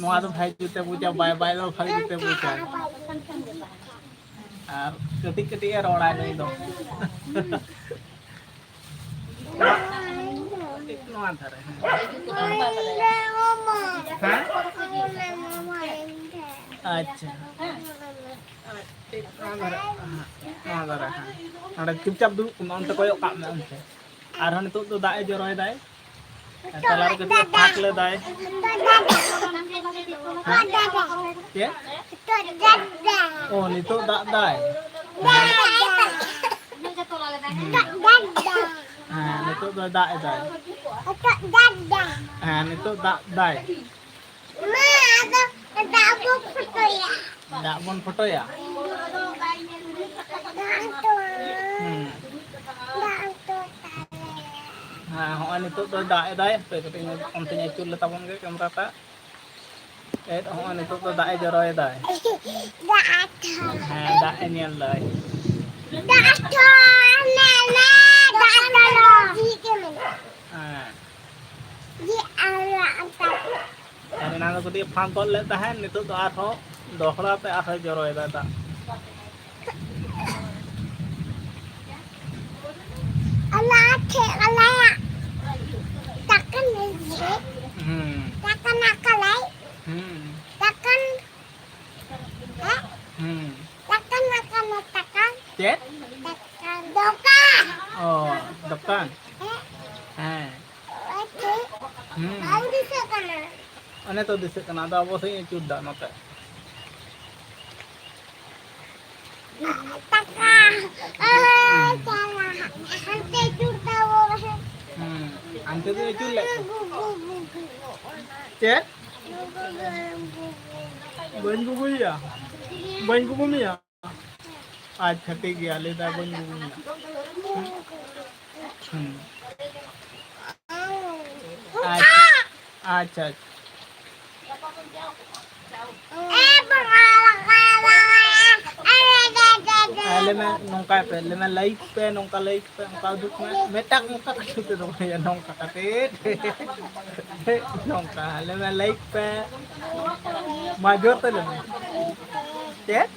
ᱱᱚᱣᱟ ᱫᱚ ᱵᱷᱟᱜᱮ ᱡᱩᱛᱮ ᱵᱩᱡᱟ, ᱵᱟᱭ ᱵᱟᱭ ᱫᱚ ᱵᱷᱟᱜᱮ ᱡᱩᱛᱮ ᱵᱩᱡᱟ᱾ ᱟᱨ ᱠᱟᱹᱴᱤᱡ ᱠᱟᱹᱴᱤᱡ ᱮ ᱨᱚᱲᱟ ᱱᱩᱭ ᱫᱚ᱾ ᱱᱚᱣᱟ ᱫᱷᱟᱨᱮ, ᱦᱮᱸ᱾ ᱦᱮᱸ? ᱟᱪᱪᱷᱟ᱾ ᱱᱚᱣᱟ ᱫᱷᱟᱨᱮ, ᱦᱮᱸ, ᱱᱚᱣᱟ ᱫᱷᱟᱨᱮ, ᱦᱮᱸ᱾ ᱱᱚᱰᱮ ᱪᱩᱯᱪᱟᱯ ᱫᱩᱲᱩᱵ ᱠᱚᱜ ᱢᱮ, ᱚᱱᱛᱮ ᱠᱚᱭᱚᱜ ᱠᱟᱜ ᱢᱮ, ᱚᱱᱛᱮ᱾ ᱟᱨᱦᱚᱸ ᱱᱤᱛᱚᱜ ᱫᱚ ᱫᱟᱜ ᱮ ᱡᱚᱨᱚᱭᱮᱫᱟᱭ᱾ ᱛᱟᱞᱟᱨᱮ ᱠᱟᱹᱴᱤᱡ ᱮ ᱯᱷᱟᱸᱠ ᱞᱮᱫᱟᱭ᱾ ᱦᱮᱸ? ᱪᱮᱫ? ᱚ, ᱱᱤᱛᱚᱜ ᱫᱟᱜ ᱫᱟᱭ᱾ ᱦᱮᱸ᱾ ᱦᱮᱸ, ᱱᱤᱛᱚᱜ ᱫᱚ ᱫᱟᱜ ᱮᱫᱟᱭ᱾ ᱦᱮᱸ, ᱱᱤᱛᱚᱜ ᱫᱟᱜ ᱫᱟᱭ᱾ ᱢᱟ, ᱟᱫᱚ ᱫᱟᱜ ᱵᱚ ᱯᱷᱚᱴᱚᱭᱟ᱾ ᱫᱟᱜ ᱵᱚᱱ ᱯᱷᱚᱴᱚᱭᱟ? ᱫᱟᱜ ᱛᱚ᱾ ᱦᱩᱸ᱾ ᱫᱟᱜ ᱛᱚ ᱛᱟᱞᱮ᱾ ᱦᱮᱸ, ᱦᱚᱸᱜᱼᱚᱭ ᱱᱤᱛᱚᱜ ᱫᱚ ᱫᱟᱜ ᱮᱫᱟᱭ᱾ ᱦᱟᱯᱮ ᱠᱟᱹᱴᱤᱡ ᱚᱱᱛᱮᱧ ᱟᱹᱪᱩᱨ ᱞᱮ ᱛᱟᱵᱚᱱ ᱜᱮ ᱠᱮᱢᱨᱟ ᱴᱟᱜ᱾ ᱮᱫ, ᱦᱚᱸᱜᱼᱚᱭ ᱱᱤᱛᱚᱜ ᱫᱚ ᱫᱟᱜ ᱮ ᱡᱚᱨᱚᱭᱮᱫᱟᱭ᱾ ᱫᱟᱜ ᱛᱚ᱾ ᱦᱮᱸ, ᱫᱟᱜ ᱮ ᱧᱮᱞ ᱫᱟᱭ᱾ ᱫᱟᱜ ᱛᱚ, ᱱᱮ, ᱱᱮ, ᱫᱟᱜ ᱛᱚ᱾ ᱦᱮᱸ᱾ ᱡᱮ ᱟᱨ ᱟᱨ ᱮᱱᱟᱝ ᱫᱚ ᱠᱟᱹᱴᱤᱡ ᱯᱷᱟᱸᱠ ᱜᱚᱫ ᱞᱮᱫ ᱛᱟᱦᱮᱸᱫ, ᱱᱤᱛᱚᱜ ᱫᱚ ᱟᱨᱦᱚᱸ ᱫᱚᱦᱲᱟ ᱛᱮ ᱟᱨᱦᱚᱸᱭ ᱡᱚᱨᱚᱭᱮᱫᱟ ᱫᱟᱜ᱾ ᱟᱞᱮ ᱴᱷᱮᱱ ᱟᱞᱮᱭᱟᱜ ᱫᱟᱠᱟ ᱞᱮ ᱡᱮ᱾ ᱦᱩᱸ᱾ ᱫᱟᱠᱟ ᱱᱟᱠᱟ ᱞᱟᱭ᱾ ᱦᱩᱸ᱾ ᱫᱟᱠᱟ ᱦᱮᱸ? ᱦᱩᱸ᱾ ᱫᱟᱠᱟ ᱱᱟᱠᱟ ᱞᱮ ᱫᱟᱠᱟ᱾ ᱪᱮᱫ? ᱫᱟᱠᱟ, ᱫᱚᱠᱟᱱ᱾ ᱚ, ᱫᱚᱠᱟᱱ᱾ ᱦᱮᱸ? ᱦᱮᱸ᱾ ᱦᱩᱸ᱾ ᱵᱟᱝ ᱫᱤᱥᱟᱹᱜ ᱠᱟᱱᱟ᱾ ᱚᱱᱮ ᱛᱚ ᱫᱤᱥᱟᱹᱜ ᱠᱟᱱᱟ, ᱟᱫᱚ ᱟᱵᱚ ᱥᱮᱫ ᱤᱧ ᱟᱹᱪᱩᱨ ᱫᱟ ᱱᱚᱛᱮ᱾ ᱴᱟᱠᱟ᱾ ᱦᱩᱸ᱾ ᱪᱟᱞᱟᱜ᱾ ᱦᱟᱱᱛᱮ ᱟᱹᱪᱩᱨ ᱫᱟ ᱵᱚ᱾ ᱦᱩᱸ᱾ ᱦᱟᱱᱛᱮ ᱫᱚ ᱟᱹᱪᱩᱨ ᱞᱮᱫ ᱫᱚ᱾ ᱪᱮᱫ? ᱵᱟᱹᱧ ᱜᱩᱜᱩᱭᱮᱭᱟ, ᱵᱟᱹᱧ ᱜᱩᱜᱩ ᱢᱮᱭᱟ᱾ ᱟᱪᱪᱷᱟ, ᱴᱷᱤᱠ ᱜᱮᱭᱟ, ᱞᱟᱹᱭ ᱫᱟ ᱵᱟᱹᱧ ᱜᱩᱜᱩ ᱢᱮᱭᱟ᱾ ᱦᱩᱸ᱾ ᱟᱪᱪᱷᱟ, ᱟᱪᱪᱷᱟ, ᱟᱪᱪᱷᱟ᱾ ᱟᱞᱮ ᱢᱮ ᱱᱚᱝᱠᱟᱭ ᱯᱮ, ᱟᱞᱮ ᱢᱮ ᱞᱟᱭᱤᱠ ᱯᱮ, ᱱᱚᱝᱠᱟ ᱞᱟᱭᱤᱠ ᱯᱮ, ᱚᱱᱠᱟ ᱩᱫᱩᱜ ᱢᱮ᱾ ᱢᱤᱫᱴᱟᱝ ᱚᱱᱠᱟ ᱠᱟᱹᱴᱤᱡ ᱛᱮᱫᱚ ᱵᱟᱝ ᱦᱩᱭᱩᱜᱼᱟ, ᱱᱚᱝᱠᱟ ᱠᱟᱹᱴᱤᱡ᱾ ᱱᱚᱝᱠᱟ, ᱟᱞᱮ ᱢᱮ ᱞᱟᱭᱤᱠ ᱯᱮ᱾ ᱢᱟ ᱡᱳᱨ ᱛᱮ ᱞᱟᱹᱭ ᱢᱮ᱾ ᱪᱮᱫ?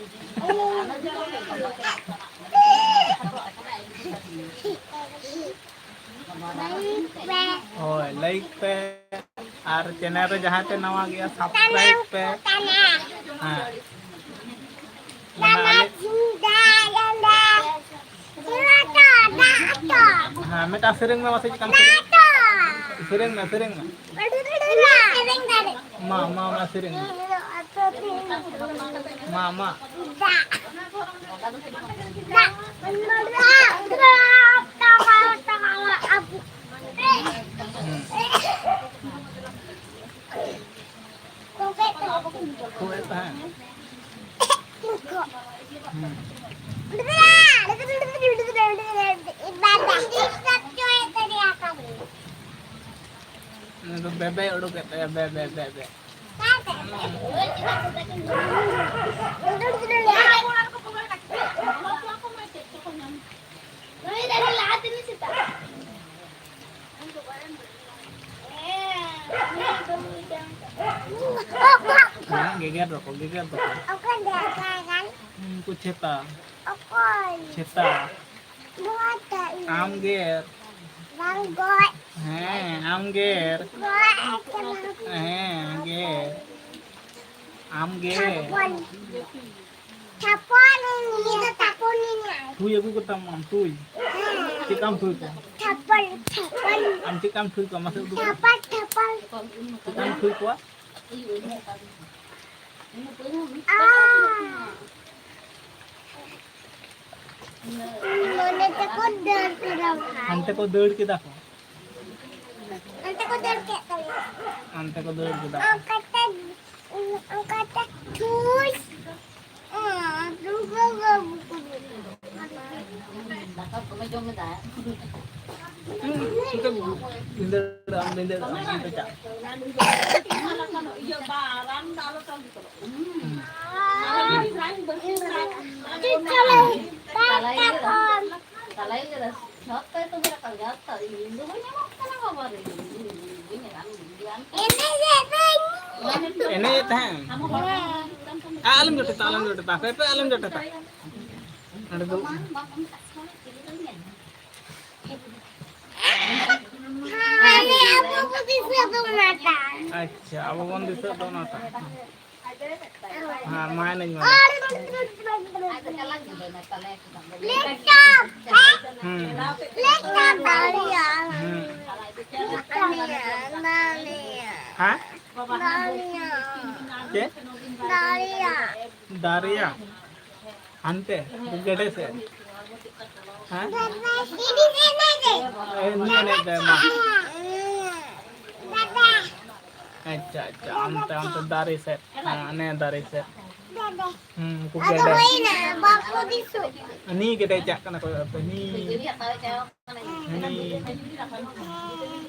ᱦᱳᱭ, ᱞᱟᱭᱤᱠ ᱯᱮ᱾ ᱟᱨ ᱪᱮᱱᱮᱞ ᱨᱮ ᱡᱟᱦᱟᱸᱭ ᱯᱮ ᱱᱟᱣᱟ ᱜᱮᱭᱟ, ᱥᱟᱵᱥᱠᱨᱟᱭᱤᱵ ᱯᱮ᱾ ᱦᱮᱸ᱾ ᱢᱟᱱᱮ ᱟᱞᱮ ᱦᱮᱸ, ᱢᱤᱫᱴᱟᱝ ᱥᱮᱨᱮᱧ ᱢᱮ ᱢᱟᱥᱮ, ᱪᱮᱫ ᱞᱮᱠᱟᱢ ᱥᱮᱨᱮᱧ? ᱥᱮᱨᱮᱧ ᱢᱮ, ᱥᱮᱨᱮᱧ ᱢᱮ᱾ ᱢᱟ, ᱢᱟ, ᱢᱟ, ᱥᱮᱨᱮᱧ ᱢᱮ᱾ ᱢᱟ, ᱢᱟ᱾ ᱦᱩᱸ᱾ ᱠᱷᱩᱵ ᱮ ᱛᱟᱦᱮᱸ᱾ ᱦᱩᱸ᱾ ᱩᱱᱤ ᱫᱚ ᱵᱮᱵᱮ ᱩᱰᱩᱠᱮᱫ ᱛᱟᱭᱟ, ᱵᱮ, ᱵᱮ, ᱵᱮ, ᱵᱮ᱾ ᱦᱮᱸ, ᱜᱮᱜᱮᱨ ᱫᱚᱠᱚ, ᱜᱮᱜᱮᱨ ᱫᱚᱠᱚ᱾ ᱩᱱᱠᱩ ᱪᱷᱮᱛᱟ᱾ ᱚᱠᱚᱭ? ᱪᱷᱮᱛᱟ᱾ ᱱᱚᱣᱟ ᱴᱟᱜ᱾ ᱟᱢ ᱜᱮᱨ᱾ ᱵᱟᱝ ᱜᱚᱡ᱾ ᱦᱮᱸ, ᱟᱢ ᱜᱮᱨ᱾ ᱜᱚᱡ ᱟᱠᱟᱱᱟ᱾ ᱦᱮᱸ, ᱜᱮᱨ᱾ ᱟᱢ ᱜᱮᱨ᱾ ᱛᱷᱟᱯᱚᱱ᱾ ᱛᱷᱟᱯᱚᱱ, ᱩᱱᱤ ᱫᱚ ᱛᱷᱟᱯᱚᱱ ᱮᱱᱟᱭ᱾ ᱛᱩᱭ ᱟᱹᱜᱩ ᱠᱟᱛᱟᱢ ᱟᱢ, ᱛᱩᱭ᱾ ᱦᱮᱸ᱾ ᱪᱮᱫᱠᱟᱢ ᱛᱩᱭ ᱠᱚᱣᱟ? ᱛᱷᱟᱯᱚᱱ, ᱛᱷᱟᱯᱚᱱ᱾ ᱟᱢ ᱪᱮᱫᱠᱟᱢ ᱛᱩᱭ ᱠᱚᱣᱟ? ᱢᱟᱥᱮ ᱩᱫᱩᱜ ᱢᱮ᱾ ᱛᱷᱟᱯᱚᱱ, ᱛᱷᱟᱯᱚᱱ᱾ ᱪᱮᱫᱠᱟᱢ ᱛᱩᱭ ᱠᱚᱣᱟ? ᱟᱨ ᱱᱚᱰᱮ ᱛᱮᱠᱚ ᱫᱟᱹᱲ ᱠᱮᱫᱟ ᱵᱷᱟᱭ᱾ ᱦᱟᱱᱛᱮ ᱠᱚ ᱫᱟᱹᱲ ᱠᱮᱫᱟ ᱠᱚ᱾ ᱦᱟᱱᱛᱮ ᱠᱚ ᱫᱟᱹᱲ ᱠᱮᱫ ᱛᱟᱞᱮᱭᱟ᱾ ᱚᱱᱛᱮ ᱠᱚ ᱫᱟᱹᱲ ᱠᱮᱫᱟ᱾ ᱚᱱᱠᱟᱛᱮ, ᱚᱱᱠᱟᱛᱮ ᱴᱷᱩᱥ᱾ ᱚ, ᱫᱩᱨᱜᱟᱹ ᱵᱟᱹᱵᱩ ᱠᱚ ᱫᱟᱹᱲ ᱠᱮᱫᱟ᱾ ᱫᱟᱠᱟ ᱫᱚᱢᱮ ᱡᱚᱢ ᱮᱫᱟ᱾ ᱦᱩᱸ, ᱤᱧ ᱫᱚ ᱵᱷᱤᱸᱫᱟᱹᱲ ᱟᱢ, ᱵᱷᱤᱸᱫᱟᱹᱲ ᱟᱢ, ᱚᱱᱛᱮ ᱪᱟᱜ᱾ ᱤᱭᱟᱹ ᱵᱟᱝ, ᱨᱟᱱ ᱫᱚ ᱟᱞᱚ ᱛᱟᱢ ᱜᱮ ᱛᱚᱵᱮ᱾ ᱦᱩᱸ᱾ ᱟᱨ ᱨᱟᱱ ᱵᱟᱹᱲᱛᱤ ᱫᱷᱟᱨᱟ᱾ ᱛᱟᱞᱟᱭ ᱜᱤᱫᱽᱨᱟᱹ᱾ ᱛᱟᱞᱟᱭ ᱜᱤᱫᱽᱨᱟᱹ᱾ ᱡᱷᱚᱛᱚᱭ ᱛᱩᱫ ᱨᱟᱠᱟᱵ, ᱡᱷᱚᱛᱚ᱾ ᱤᱧ ᱫᱚ ᱵᱟᱹᱧ ᱧᱟᱢᱚᱜ ᱠᱟᱱᱟ, ᱵᱟᱵᱟ ᱨᱮ᱾ ᱤᱧ ᱫᱚ ᱵᱟᱹᱧ ᱧᱟᱢᱚᱜ ᱠᱟᱱᱟ᱾ ᱮᱱᱮᱡ ᱮᱫ ᱛᱟᱦᱮᱸᱫ᱾ ᱟᱢ ᱦᱚᱲ ᱠᱟᱱ ᱛᱟᱢ᱾ ᱟ, ᱟᱞᱚᱢ ᱡᱚᱴᱮᱫᱟ, ᱟᱞᱚᱢ ᱡᱚᱴᱮᱫᱟ᱾ ᱦᱟᱯᱮ, ᱦᱟᱯᱮ, ᱟᱞᱚᱢ ᱡᱚᱴᱮᱫᱟ᱾ ᱱᱚᱰᱮ ᱫᱚ ᱵᱟᱝ, ᱵᱟᱝ, ᱵᱟᱝ᱾ ᱟᱞᱮ ᱟᱵᱚ ᱵᱚ ᱫᱤᱥᱟᱹ ᱫᱚ ᱚᱱᱟᱴᱟᱜ᱾ ᱟᱪᱪᱷᱟ, ᱟᱵᱚ ᱵᱚᱱ ᱫᱤᱥᱟᱹ ᱫᱚ ᱚᱱᱟᱴᱟᱜ᱾ ᱦᱮᱸ, ᱢᱟ ᱮᱱᱮᱡ ᱢᱮ᱾ ᱞᱮᱴᱟ, ᱦᱮᱸ? ᱦᱩᱸ᱾ ᱞᱮᱴᱟ ᱫᱟᱲᱮᱭᱟᱜᱼᱟ᱾ ᱦᱩᱸ᱾ ᱫᱟᱲᱮᱭᱟᱜᱼᱟ᱾ ᱦᱮᱸ? ᱫᱟᱲᱮᱭᱟᱜᱼᱟ᱾ ᱪᱮᱫ? ᱫᱟᱲᱮᱭᱟᱜᱼᱟ᱾ ᱫᱟᱨᱮᱭᱟ᱾ ᱦᱟᱱᱛᱮ, ᱜᱮᱰᱮ ᱥᱮᱫ᱾ ᱦᱮᱸ? ᱤᱧ ᱮᱱᱮᱡ ᱫᱟ, ᱢᱟ᱾ ᱟᱪᱪᱷᱟ, ᱟᱪᱪᱷᱟ, ᱚᱱᱛᱮ, ᱚᱱᱛᱮ ᱫᱟᱨᱮ ᱥᱮᱫ᱾ ᱦᱮᱸ, ᱦᱟᱱᱮ ᱫᱟᱨᱮ ᱥᱮᱫ᱾ ᱦᱩᱸ, ᱩᱱᱠᱩ ᱜᱮᱰᱮ᱾ ᱩᱱᱤ ᱜᱮᱰᱮ ᱪᱟᱜ ᱠᱟᱱᱟ, ᱠᱚᱭᱚᱜ ᱯᱮ, ᱩᱱᱤ᱾ ᱦᱟᱹᱱᱤ,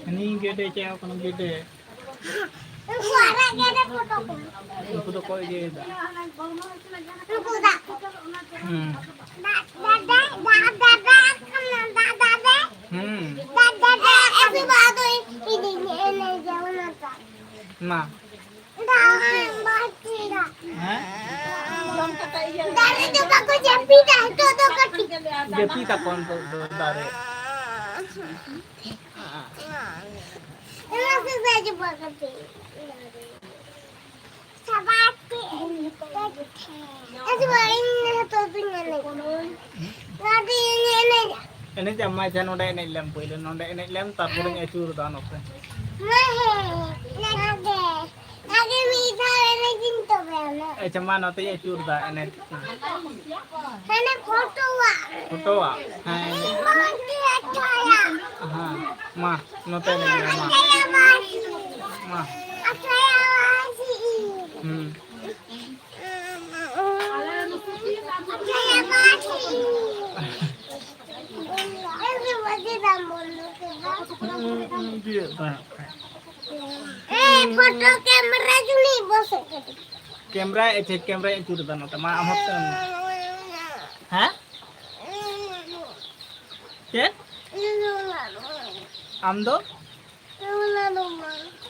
ᱦᱟᱹᱱᱤ ᱜᱮᱰᱮ ᱪᱟᱣ ᱠᱟᱱᱟ, ᱜᱮᱰᱮ᱾ ᱩᱱᱠᱩ ᱟᱨᱟᱜ ᱜᱮᱰᱮ ᱯᱷᱳᱴᱳ ᱠᱚ᱾ ᱩᱱᱠᱩ ᱫᱚᱠᱚ ᱤᱭᱟᱹᱭᱮᱫᱟ᱾ ᱩᱱᱠᱩ ᱫᱟᱜ ᱠᱚ᱾ ᱦᱩᱸ᱾ ᱫᱟᱜ, ᱫᱟᱜ, ᱫᱟᱜ, ᱫᱟᱜ, ᱫᱟᱜ, ᱫᱟᱜ, ᱫᱟᱜ, ᱫᱟᱜ᱾ ᱦᱩᱸ᱾ ᱫᱟᱜ, ᱫᱟᱜ, ᱫᱟᱜ, ᱟᱹᱥᱩᱵᱟ ᱫᱚ ᱤᱧ, ᱤᱧ, ᱤᱧ ᱮᱱᱮᱡᱟ ᱚᱱᱟ ᱫᱟᱜ᱾ ᱢᱟ᱾ ᱦᱮᱸ? ᱫᱟᱨᱮ ᱫᱚ ᱵᱟᱠᱚ ᱡᱟᱹᱯᱤᱫᱟ, ᱱᱤᱛᱚᱜ ᱫᱚ ᱠᱟᱹᱴᱤᱡ᱾ ᱡᱟᱹᱯᱤᱫ ᱟᱠᱚ ᱱᱤᱛᱚᱜ ᱫᱚ ᱫᱟᱨᱮ᱾ ᱚᱱᱟ ᱥᱮ ᱥᱟᱡ ᱵᱟᱠᱚ ᱡᱟᱹᱯᱤᱫ᱾ ᱥᱟᱵᱟᱛᱮ ᱮᱱᱮᱡ ᱠᱟᱛᱮ᱾ ᱟᱹᱥᱩᱵᱟ, ᱤᱧ ᱱᱤᱛᱚᱜ ᱫᱚᱧ ᱮᱱᱮᱡᱟ᱾ ᱱᱚᱰᱮᱧ ᱮᱱᱮᱡᱟ᱾ ᱮᱱᱮᱡ ᱟᱢ ᱢᱟ, ᱟᱪᱪᱷᱟ, ᱱᱚᱰᱮ ᱮᱱᱮᱡ ᱞᱮᱢ ᱯᱳᱭᱞᱳ, ᱱᱚᱰᱮ ᱮᱱᱮᱡ ᱞᱮᱢ, ᱛᱟᱨᱯᱚᱨᱮᱧ ᱟᱹᱪᱩᱨ ᱫᱟ ᱱᱚᱛᱮ᱾ ᱢᱟ ᱦᱮᱸ, ᱱᱚᱰᱮ᱾ ᱟᱜᱮ ᱢᱤᱫ ᱫᱷᱟᱣ ᱮᱱᱮᱡ ᱤᱧ ᱛᱚᱵᱮ ᱟᱢ᱾ ᱟᱪᱪᱷᱟ, ᱢᱟ ᱱᱚᱛᱮᱧ ᱟᱹᱪᱩᱨ ᱫᱟ, ᱮᱱᱮᱡ᱾ ᱦᱟᱱᱮ ᱯᱷᱳᱴᱳᱣᱟᱜ᱾ ᱯᱷᱳᱴᱳᱣᱟᱜ? ᱦᱮᱸ, ᱮᱱᱮᱡ᱾ ᱢᱚᱡᱽ ᱜᱮ ᱟᱪᱪᱷᱟᱭᱟ᱾ ᱦᱮᱸ, ᱢᱟ, ᱱᱚᱛᱮ ᱧᱮᱞ ᱢᱮ, ᱢᱟ᱾ ᱟᱪᱪᱷᱟᱭᱟ ᱵᱟᱥᱤ᱾ ᱢᱟ᱾ ᱟᱪᱪᱷᱟᱭᱟ ᱵᱟᱥᱤ᱾ ᱦᱩᱸ᱾ ᱟᱪᱪᱷᱟᱭᱟ ᱵᱟᱥᱤ᱾ ᱮ, ᱯᱷᱳᱴᱳ ᱠᱮᱢᱮᱨᱟ ᱡᱩᱱᱤ ᱵᱚᱥᱮ ᱠᱟᱹᱴᱤᱡ᱾ ᱠᱮᱢᱨᱟ, ᱮ, ᱪᱮᱫ ᱠᱮᱢᱨᱟᱭ ᱟᱹᱪᱩᱨ ᱮᱫᱟ ᱱᱚᱛᱮ? ᱢᱟ, ᱟᱢ ᱦᱚᱸ ᱛᱮ-, ᱦᱮᱸ? ᱪᱮᱫ? ᱟᱢ ᱫᱚ?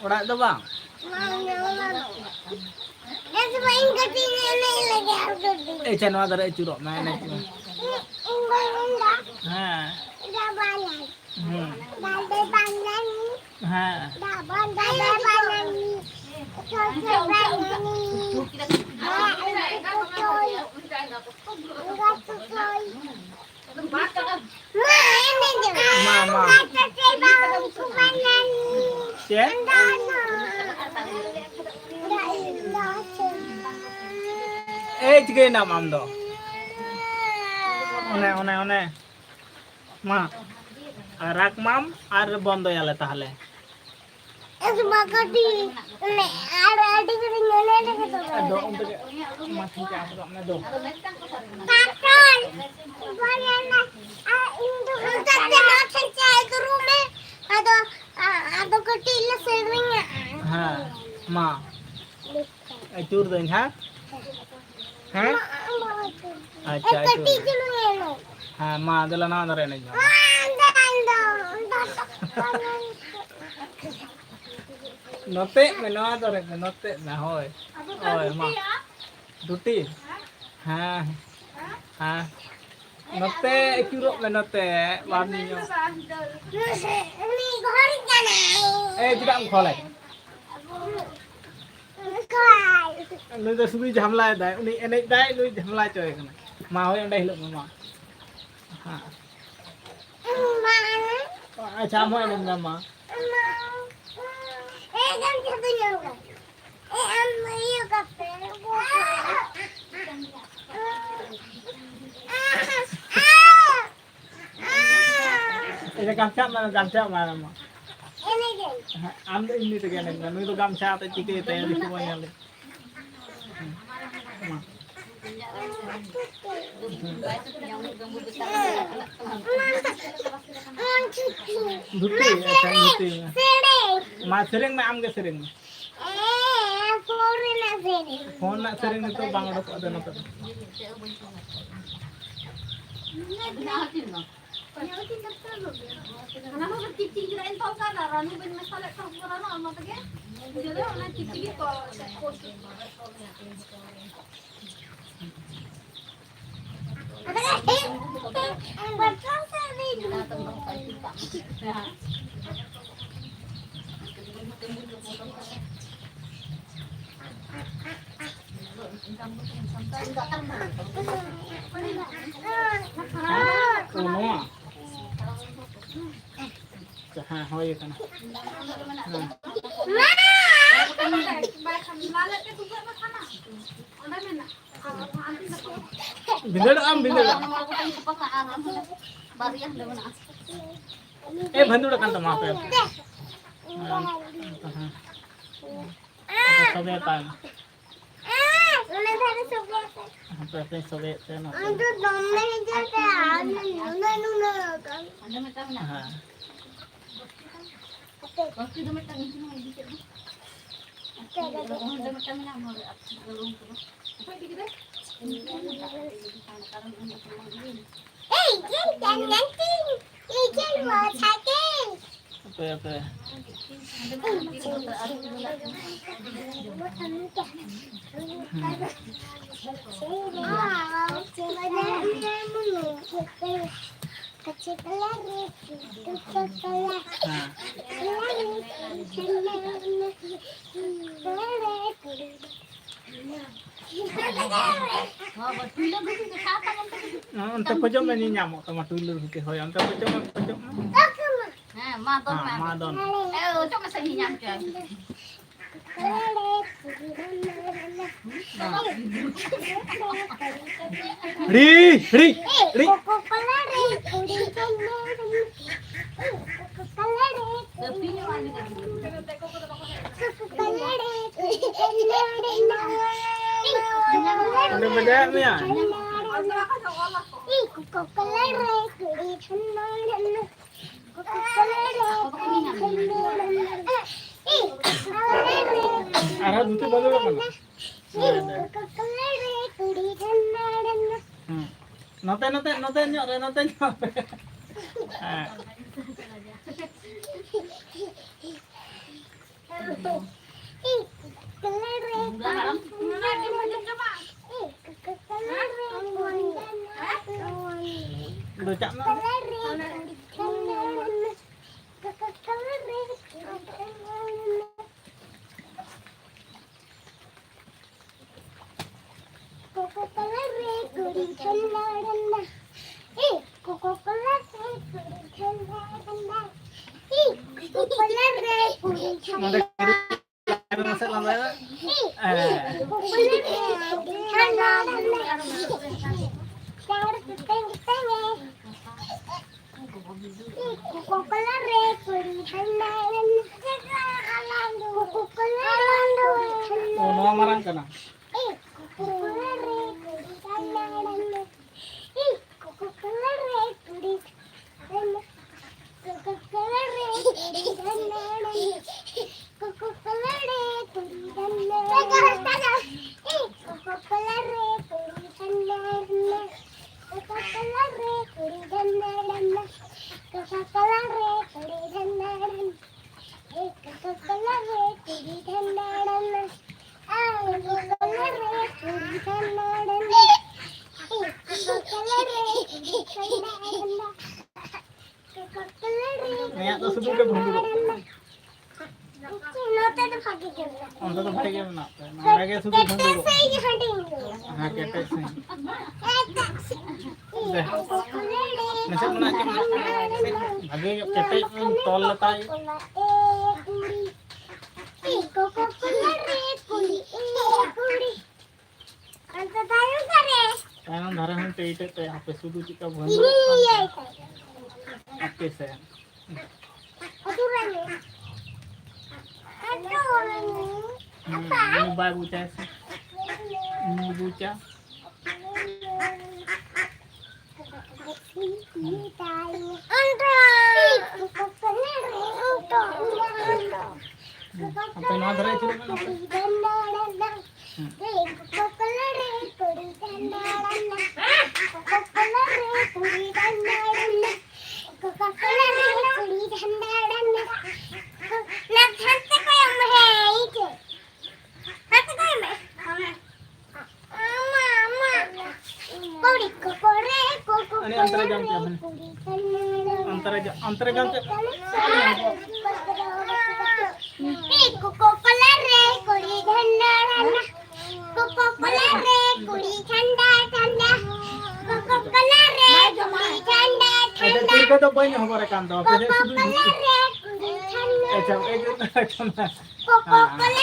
ᱚᱲᱟᱜ ᱫᱚ ᱵᱟᱝ? ᱟᱪᱪᱷᱟ, ᱱᱚᱣᱟ ᱫᱷᱟᱨᱮ ᱟᱹᱪᱩᱨᱚᱜ ᱢᱮ, ᱮᱱᱮᱡ ᱢᱮ᱾ ᱦᱮᱸ᱾ ᱦᱩᱸ᱾ ᱦᱮᱸ᱾ ᱢᱟ, ᱢᱟ᱾ ᱪᱮᱫ? ᱮᱭ, ᱪᱤᱠᱟᱹᱭᱮᱱᱟᱢ ᱟᱢ ᱫᱚ? ᱚᱱᱮ, ᱚᱱᱮ, ᱚᱱᱮ᱾ ᱢᱟ, ᱨᱟᱜᱽ ᱢᱟᱢ ᱟᱨ ᱵᱚᱱᱫᱚᱭᱟᱞᱮ ᱛᱟᱦᱞᱮ᱾ ᱮᱥ ᱵᱟ ᱠᱟᱹᱴᱤᱡ, ᱚᱱᱮ, ᱟᱨ ᱟᱹᱰᱤ ᱜᱷᱟᱹᱲᱤᱡ ᱧᱮᱞ ᱞᱮᱜᱮ ᱛᱚᱵᱮ᱾ ᱟᱫᱚ ᱚᱱᱛᱮ ᱜᱮ, ᱢᱟ, ᱴᱷᱤᱠ ᱜᱮᱭᱟ, ᱟᱢ ᱫᱚ ᱚᱱᱟ ᱫᱚ᱾ ᱠᱟᱴᱚᱱ, ᱵᱟᱱᱟᱱᱟ, ᱟᱨ ᱤᱧ ᱫᱚ ᱚᱱᱛᱮ ᱛᱮ ᱢᱟ ᱴᱷᱮᱱ ᱪᱟᱭ ᱫᱩᱨᱩᱢ ᱢᱮ᱾ ᱟᱫᱚ, ᱟ-, ᱟᱫᱚ ᱠᱟᱹᱴᱤᱡ ᱞᱮ ᱥᱮᱨᱮᱧᱟ᱾ ᱦᱮᱸ, ᱢᱟ᱾ ᱟᱹᱪᱩᱨ ᱫᱟᱹᱧ, ᱦᱮᱸ? ᱦᱮᱸ? ᱟᱪᱪᱷᱟ, ᱟᱹᱪᱩᱨ ᱫᱟᱹᱧ᱾ ᱦᱮᱸ, ᱢᱟ, ᱫᱮᱞᱟ, ᱱᱚᱣᱟ ᱫᱷᱟᱨᱮ ᱮᱱᱮᱡ ᱢᱮ᱾ ᱱᱚᱛᱮᱜ ᱢᱮ, ᱱᱚᱣᱟ ᱫᱷᱟᱨᱮ ᱢᱮ, ᱱᱚᱛᱮᱜ ᱢᱮ, ᱦᱳᱭ᱾ ᱦᱳᱭ, ᱢᱟ᱾ ᱫᱷᱩᱛᱤ? ᱦᱮᱸ, ᱦᱮᱸ᱾ ᱱᱚᱛᱮ ᱟᱹᱪᱩᱨᱚᱜ ᱢᱮ, ᱱᱚᱛᱮ᱾ ᱵᱟᱢ ᱧᱮᱧᱟᱢ᱾ ᱩᱱᱤ ᱜᱷᱚᱨ ᱠᱟᱱᱟᱭ᱾ ᱮᱭ, ᱪᱮᱫᱟᱜ ᱮᱢ ᱠᱷᱚᱞᱟᱭ? ᱱᱩᱭ ᱫᱚ ᱥᱩᱫᱷᱩᱭ ᱡᱷᱟᱢᱞᱟᱭ ᱫᱟᱭ, ᱩᱱᱤ ᱮᱱᱮᱡ ᱫᱟᱭ, ᱱᱩᱭ ᱡᱷᱟᱢᱞᱟ ᱦᱚᱪᱚᱭᱮ ᱠᱟᱱᱟ᱾ ᱢᱟ, ᱦᱳᱭ, ᱚᱸᱰᱮ ᱦᱤᱞᱳᱜ ᱢᱟ, ᱢᱟ᱾ ᱦᱮᱸ᱾ ᱟᱪᱪᱷᱟ, ᱟᱢ ᱦᱚᱸ ᱮᱱᱮᱡ ᱢᱮ, ᱢᱟ᱾ ᱮ, ᱟᱢ ᱤᱭᱟᱹ ᱠᱟᱛᱮ, ᱜᱟᱢᱪᱷᱟ ᱢᱟ, ᱜᱟᱢᱪᱷᱟ ᱢᱟ, ᱢᱟ᱾ ᱦᱮᱸ, ᱟᱢ ᱫᱚ ᱮᱢᱱᱤ ᱛᱮᱜᱮ ᱮᱱᱮᱡ ᱢᱮ᱾ ᱱᱩᱭ ᱫᱚ ᱜᱟᱢᱪᱷᱟ ᱟᱛᱮ ᱪᱤᱠᱟᱹᱭ ᱛᱟᱭᱟ, ᱫᱮᱠᱷᱤ ᱵᱚᱱ ᱧᱮᱞ ᱞᱮ᱾ ᱢᱟ᱾ ᱫᱷᱩᱛᱤ, ᱟᱪᱪᱷᱟ, ᱫᱷᱩᱛᱤ ᱢᱮ᱾ ᱢᱟ, ᱥᱮᱨᱮᱧ ᱢᱮ, ᱟᱢ ᱜᱮ ᱥᱮᱨᱮᱧ ᱢᱮ᱾ ᱯᱷᱳᱱ ᱨᱮᱱᱟᱜ ᱥᱮᱨᱮᱧ᱾ ᱯᱷᱳᱱ ᱨᱮᱱᱟᱜ ᱥᱮᱨᱮᱧ ᱱᱤᱛᱚᱜ ᱵᱟᱝ ᱚᱰᱚᱠᱚᱜᱼᱟ, ᱫᱮ ᱱᱚᱛᱮ ᱫᱚ᱾ ᱦᱟᱱᱟ ᱢᱟ ᱪᱤᱠ ᱪᱤᱠ ᱨᱮ ᱛᱚᱞ ᱠᱟᱫᱟ, ᱨᱟᱱᱩ ᱵᱟᱹᱧ ᱢᱮᱥᱟᱞᱮᱫ ᱛᱟᱦᱮᱸ ᱠᱟᱱᱟ, ᱚᱱᱟ ᱛᱮᱜᱮ ᱤᱭᱟᱹ ᱫᱚ ᱚᱱᱟ ᱪᱤᱠ ᱪᱤᱠ ᱠᱚ ᱥᱮ ᱠᱚ ᱚ, ᱱᱚᱣᱟ᱾ ᱟᱪᱪᱷᱟ, ᱦᱮᱸ, ᱦᱳᱭ ᱟᱠᱟᱱᱟ᱾ ᱦᱮᱸ᱾ ᱵᱷᱤᱸᱫᱟᱹᱲᱚᱜ ᱟᱢ, ᱵᱷᱤᱸᱫᱟᱹᱲᱚᱜ ᱟᱢ᱾ ᱮ, ᱵᱷᱟᱹᱱᱫᱩᱲ ᱟᱠᱟᱱ ᱛᱟᱢᱟ, ᱦᱟᱯᱮ, ᱦᱟᱯᱮ᱾ ᱦᱮᱸ, ᱦᱮᱸ᱾ ᱟᱫᱚ ᱛᱚᱵᱮ ᱚᱠᱟ ᱨᱮ? ᱦᱟᱯᱮ, ᱦᱟᱯᱮ, ᱥᱚᱜᱮ ᱛᱮ ᱱᱚᱛᱮ᱾ ᱟᱫᱚ ᱫᱚᱢᱮ ᱡᱳᱨ ᱛᱮ ᱟᱨ ᱱᱩᱱᱟᱹᱜ, ᱱᱩᱱᱟᱹᱜ ᱟᱠᱟᱱ᱾ ᱦᱮᱸ᱾ ᱦᱟᱯᱮ᱾ ᱦᱟᱯᱮ, ᱦᱟᱯᱮ᱾ ᱮᱭ, ᱪᱮᱫ ᱠᱟᱱᱟ? ᱪᱮᱫ? ᱦᱟᱯᱮ, ᱦᱟᱯᱮ᱾ ᱚᱱᱛᱮ ᱯᱚᱡᱚᱜ ᱢᱮ, ᱧᱮᱞ ᱧᱟᱢᱚᱜ ᱛᱟᱢᱟ ᱴᱩᱭᱞᱟᱹ ᱜᱷᱩᱴᱤ᱾ ᱦᱳᱭ, ᱚᱱᱛᱮ ᱯᱚᱡᱚᱜ ᱢᱮ, ᱯᱚᱡᱚᱜ ᱢᱮ᱾ ᱦᱮᱸ, ᱢᱟ ᱫᱚᱱ ᱢᱮ᱾ ᱦᱮᱸ, ᱢᱟ ᱫᱚᱱ᱾ ᱮ, ᱚᱪᱚᱜ ᱢᱮᱥᱮ, ᱤᱧ ᱧᱟᱢ ᱠᱮᱫᱟ᱾ ᱦᱤᱲᱤ, ᱦᱤᱲᱤ, ᱦᱤᱲᱤ᱾ ᱚᱸᱰᱮ ᱵᱟᱡᱟᱣᱮᱫ ᱢᱮᱭᱟ? ᱟᱨᱦᱚᱸ ᱫᱷᱩᱛᱤ ᱵᱚᱫᱚᱞᱚᱜ ᱠᱟᱱᱟ᱾ ᱦᱮᱸ᱾ ᱱᱚᱛᱮ, ᱱᱚᱛᱮ, ᱱᱚᱛᱮ ᱧᱚᱜ ᱨᱮ, ᱱᱚᱛᱮ ᱧᱚᱜ ᱨᱮ᱾ ᱦᱮᱸ᱾ ᱫᱚ ᱪᱟᱜ ᱢᱮ᱾ Coca-Cola ᱨᱮ ᱠᱩᱲᱤ ᱴᱷᱟᱱᱰᱟ ᱴᱷᱟᱱᱰᱟ᱾ ᱮ, Coca-Cola ᱨᱮ ᱠᱩᱲᱤ ᱴᱷᱟᱱᱰᱟ ᱴᱷᱟᱱᱰᱟ᱾ ᱮ, Coca-Cola ᱨᱮ ᱠᱩᱲᱤ ᱴᱷᱟᱱᱰᱟ᱾ ᱱᱚᱰᱮ ᱠᱟᱹᱴᱤᱡ ᱞᱟᱭᱤᱱ ᱥᱮᱫ ᱞᱟᱸᱫᱟᱭ ᱢᱮ᱾ ᱮ, ᱦᱮᱸ᱾ Coca-Cola ᱨᱮ ᱠᱩᱲᱤ ᱴᱷᱟᱱᱰᱟ ᱴᱷᱟᱱᱰᱟ᱾ ᱪᱟᱲ ᱛᱮᱛᱮᱝ ᱛᱮᱛᱮᱝ ᱮ᱾ Coca-Cola ᱨᱮ ᱠᱩᱲᱤ ᱴᱷᱟᱱᱰᱟ ᱴᱷᱟᱱᱰᱟ᱾ Coca-Cola ᱨᱮ ᱠᱩᱲᱤ ᱴᱷᱟᱱᱰᱟ ᱚ, ᱱᱚᱣᱟ ᱢᱟᱨᱟᱝ ᱠᱟᱱᱟ᱾ ᱮ, Coca-Cola ᱨᱮ ᱠᱩᱲᱤ ᱴᱷᱟᱱᱰᱟ ᱴᱷᱟᱱᱰᱟ᱾ ᱮ, Coca-Cola ᱨᱮ ᱠᱩᱲᱤ ᱴᱷᱟᱱᱰᱟ᱾ Coca-Cola ᱨᱮ ᱠᱩᱲᱤ ᱴᱷᱟᱱᱰᱟ ᱴᱷᱟᱱᱰᱟ᱾ Coca-Cola ᱨᱮ ᱠᱩᱲᱤ ᱴᱷᱟᱱᱰᱟ ᱴᱷᱟᱱᱰᱟ᱾ ᱮ, Coca-Cola ᱨᱮ ᱠᱩᱲᱤ ᱴᱷᱟᱱᱰᱟ ᱴᱷᱟᱱᱰᱟ᱾ Coca-Cola ᱨᱮ ᱠᱩᱲᱤ ᱴᱷᱟᱱᱰᱟ ᱴᱷᱟᱱᱰᱟ᱾ Coca-Cola ᱨᱮ ᱠᱩᱲᱤ ᱴᱷᱟᱱᱰᱟ ᱴᱷᱟᱱᱰᱟ᱾ ᱮ, Coca-Cola ᱨᱮ ᱠᱩᱲᱤ ᱴᱷᱟᱱᱰᱟ ᱴᱷᱟᱱᱰᱟ᱾ ᱟ, Coca-Cola ᱨᱮ ᱠᱩᱲᱤ ᱴᱷᱟᱱᱰᱟ ᱴᱷᱟᱱᱰᱟ᱾ ᱮ, Coca-Cola ᱨᱮ ᱠᱩᱲᱤ ᱴᱷᱟᱱᱰᱟ ᱴᱷᱟᱱᱰᱟ᱾ ᱱᱩᱭᱟᱜ ᱫᱚ ᱥᱩᱫᱷᱩ ᱜᱮ ᱵᱷᱩᱸᱰᱩᱨᱚᱜ ᱠᱟᱱᱟ᱾ ᱱᱚᱛᱮ ᱫᱚ ᱵᱷᱟᱜᱮ ᱜᱮ ᱢᱮᱱᱟᱜᱼᱟ᱾ ᱚᱱᱛᱮ ᱫᱚ ᱵᱷᱟᱜᱮ ᱜᱮ ᱢᱮᱱᱟᱜ ᱛᱟᱭᱟ᱾ ᱱᱚᱰᱮ ᱜᱮ ᱥᱩᱫᱷᱩ ᱠᱮᱴᱮᱡ ᱵᱷᱩᱸᱰᱩᱨᱚᱜ ᱥᱟᱺᱦᱤᱡ ᱜᱮ ᱦᱟᱹᱴᱤᱧ ᱠᱟᱱᱟ᱾ ᱦᱮᱸ, ᱠᱮᱴᱮᱡ ᱥᱟᱺᱦᱤᱡ᱾ ᱠᱮᱴᱮᱡ ᱥᱟᱺᱦᱤᱡ᱾ ᱫᱮ᱾ ᱱᱟᱥᱮ ᱢᱮᱱᱟᱜ ᱪᱚ᱾ ᱵᱷᱟᱜᱮ ᱧᱚᱜ ᱠᱮᱴᱮᱡ ᱧᱚᱜ ᱛᱚᱞ ᱞᱮᱛᱟᱭ᱾ ᱮ ᱠᱩᱲᱤ, ᱮ ᱠᱚᱠᱚ ᱠᱚᱞᱟ ᱨᱮ ᱠᱩᱲᱤ, ᱮ ᱠᱩᱲᱤ᱾ ᱚᱱᱛᱮ ᱛᱟᱭᱚᱢ ᱫᱷᱟᱨᱮ᱾ ᱛᱟᱭᱚᱢ ᱫᱷᱟᱨᱮ ᱦᱚᱸ ᱴᱟᱭᱤᱴ ᱮᱫ ᱛᱟᱭᱟ᱾ ᱦᱟᱯᱮ ᱥᱩᱫᱷᱩ ᱪᱮᱫᱠᱟ ᱵᱷᱩᱸᱡᱩᱜ ᱤᱧ ᱠᱟᱱᱟ᱾ ᱤᱭᱟᱹᱭ ᱛᱟᱭᱟ᱾ ᱦᱟᱯᱮ ᱥᱮ᱾ ᱩᱥᱩᱞ ᱨᱮ ᱧᱮᱞ᱾ ᱦᱩᱸ, ᱩᱱᱤ ᱵᱟᱭ ᱵᱩᱡᱟ ᱥᱮ᱾ ᱩᱱᱤ ᱵᱩᱡᱟ᱾ ᱦᱩᱸ, ᱟᱯᱮ ᱱᱚᱣᱟ ᱫᱷᱟᱨᱮ ᱟᱹᱪᱩᱨᱚᱜ ᱢᱮ, ᱱᱚᱛᱮ᱾ ᱦᱩᱸ᱾ ᱟᱹᱰᱤ ᱟᱱᱛᱟᱨ ᱡᱟᱢ ᱠᱮᱜᱼᱟ ᱵᱮᱱ᱾ ᱟᱱᱛᱟᱨ ᱡᱟ-, ᱟᱱᱛᱟᱨ ᱡᱟᱢ ᱠᱮᱜᱼᱟ ᱵᱮᱱ᱾ ᱟᱪᱪᱷᱟ, ᱛᱤᱨᱠᱟᱹ ᱫᱚ ᱵᱟᱹᱧ ᱦᱚᱵᱚᱨ ᱟᱠᱟᱱ ᱫᱚ, ᱟᱯᱮ ᱫᱚ ᱥᱩᱫᱷᱩ ᱟᱪᱪᱷᱟ, ᱮ ᱡᱚᱛᱚ ᱟᱪᱪᱷᱟ᱾ ᱦᱮᱸ᱾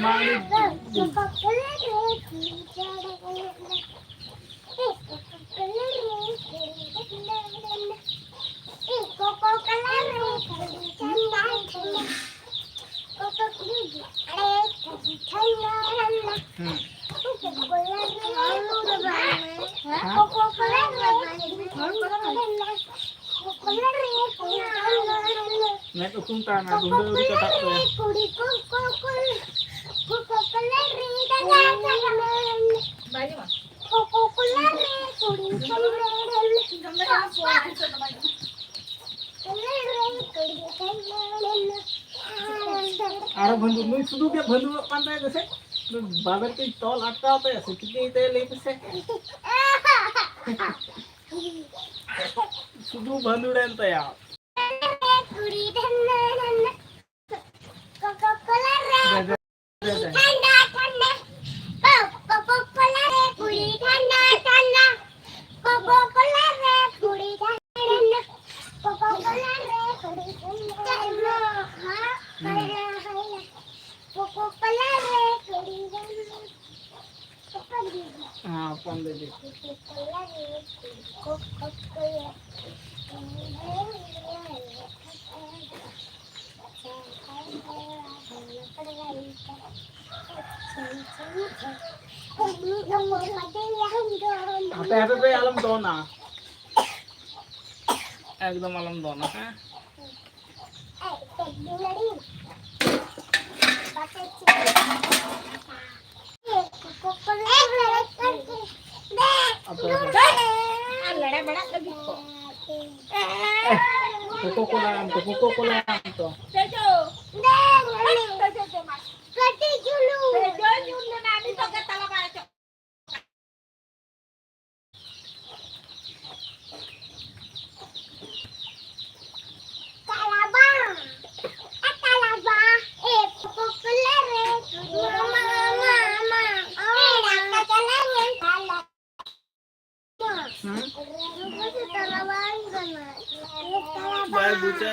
ᱢᱟ ᱩᱱᱤ ᱦᱩᱸ᱾ ᱦᱮᱸ? ᱢᱮᱫ ᱩᱛᱩᱢ ᱛᱟᱦᱮᱱᱟ, ᱰᱩᱸᱰᱟᱹ ᱟᱹᱣᱨᱤ ᱠᱟᱴᱟᱜ ᱛᱟᱭᱟ᱾ ᱟᱨᱚ ᱵᱷᱟᱹᱱᱫᱩ, ᱱᱩᱭ ᱥᱩᱫᱷᱩ ᱜᱮ ᱵᱷᱟᱹᱱᱫᱩᱲᱚᱜ ᱠᱟᱱ ᱛᱟᱭᱟ ᱜᱚᱥᱮ᱾ ᱵᱟᱵᱮᱨ ᱛᱮ ᱛᱚᱞ ᱟᱴᱠᱟᱣ ᱛᱟᱭᱟ ᱥᱮ ᱪᱤᱠᱟᱹᱭ ᱛᱟᱭᱟ ᱞᱟᱹᱭ ᱯᱮᱥᱮ? ᱥᱩᱫᱷᱩ ᱵᱷᱟᱹᱱᱫᱩᱲᱮᱱ ᱛᱟᱭᱟ᱾ ᱫᱮ, ᱫᱮ, ᱫᱮ, ᱫᱮ᱾ ᱦᱮᱸ, ᱦᱚᱯᱚᱱ ᱫᱤᱫᱤ᱾ ᱦᱟᱯᱮ, ᱦᱟᱯᱮ, ᱯᱮ ᱟᱞᱚᱢ ᱫᱚᱱᱟ᱾ ᱮᱠᱫᱚᱢ ᱟᱞᱚᱢ ᱫᱚᱱᱟ, ᱦᱮᱸ? ᱟᱯᱮ, ᱟᱯᱮ᱾ ᱠᱳᱠᱳ ᱠᱳᱞᱟ ᱟᱢ ᱛᱚ, ᱠᱳᱠᱳ ᱠᱳᱞᱟ ᱟᱢ ᱛᱚ᱾ ᱠᱟᱹᱴᱤᱡ ᱪᱩᱞᱩᱝ᱾ ᱛᱟᱞᱟᱵᱟ, ᱮ ᱛᱟᱞᱟᱵᱟ, ᱮ ᱯᱚᱯᱚ ᱯᱚᱞᱮ ᱨᱮ, ᱢᱟᱢᱟ, ᱢᱟᱢᱟ, ᱮ ᱰᱟᱠᱟ ᱪᱟᱞᱟᱣ ᱧᱮᱞ ᱛᱟᱞᱟ᱾ ᱦᱩᱸ? ᱛᱟᱞᱟᱵᱟ ᱠᱟᱱᱟ, ᱮ ᱛᱟᱞᱟᱵᱟ᱾ ᱵᱟᱭ ᱵᱩᱡᱟ᱾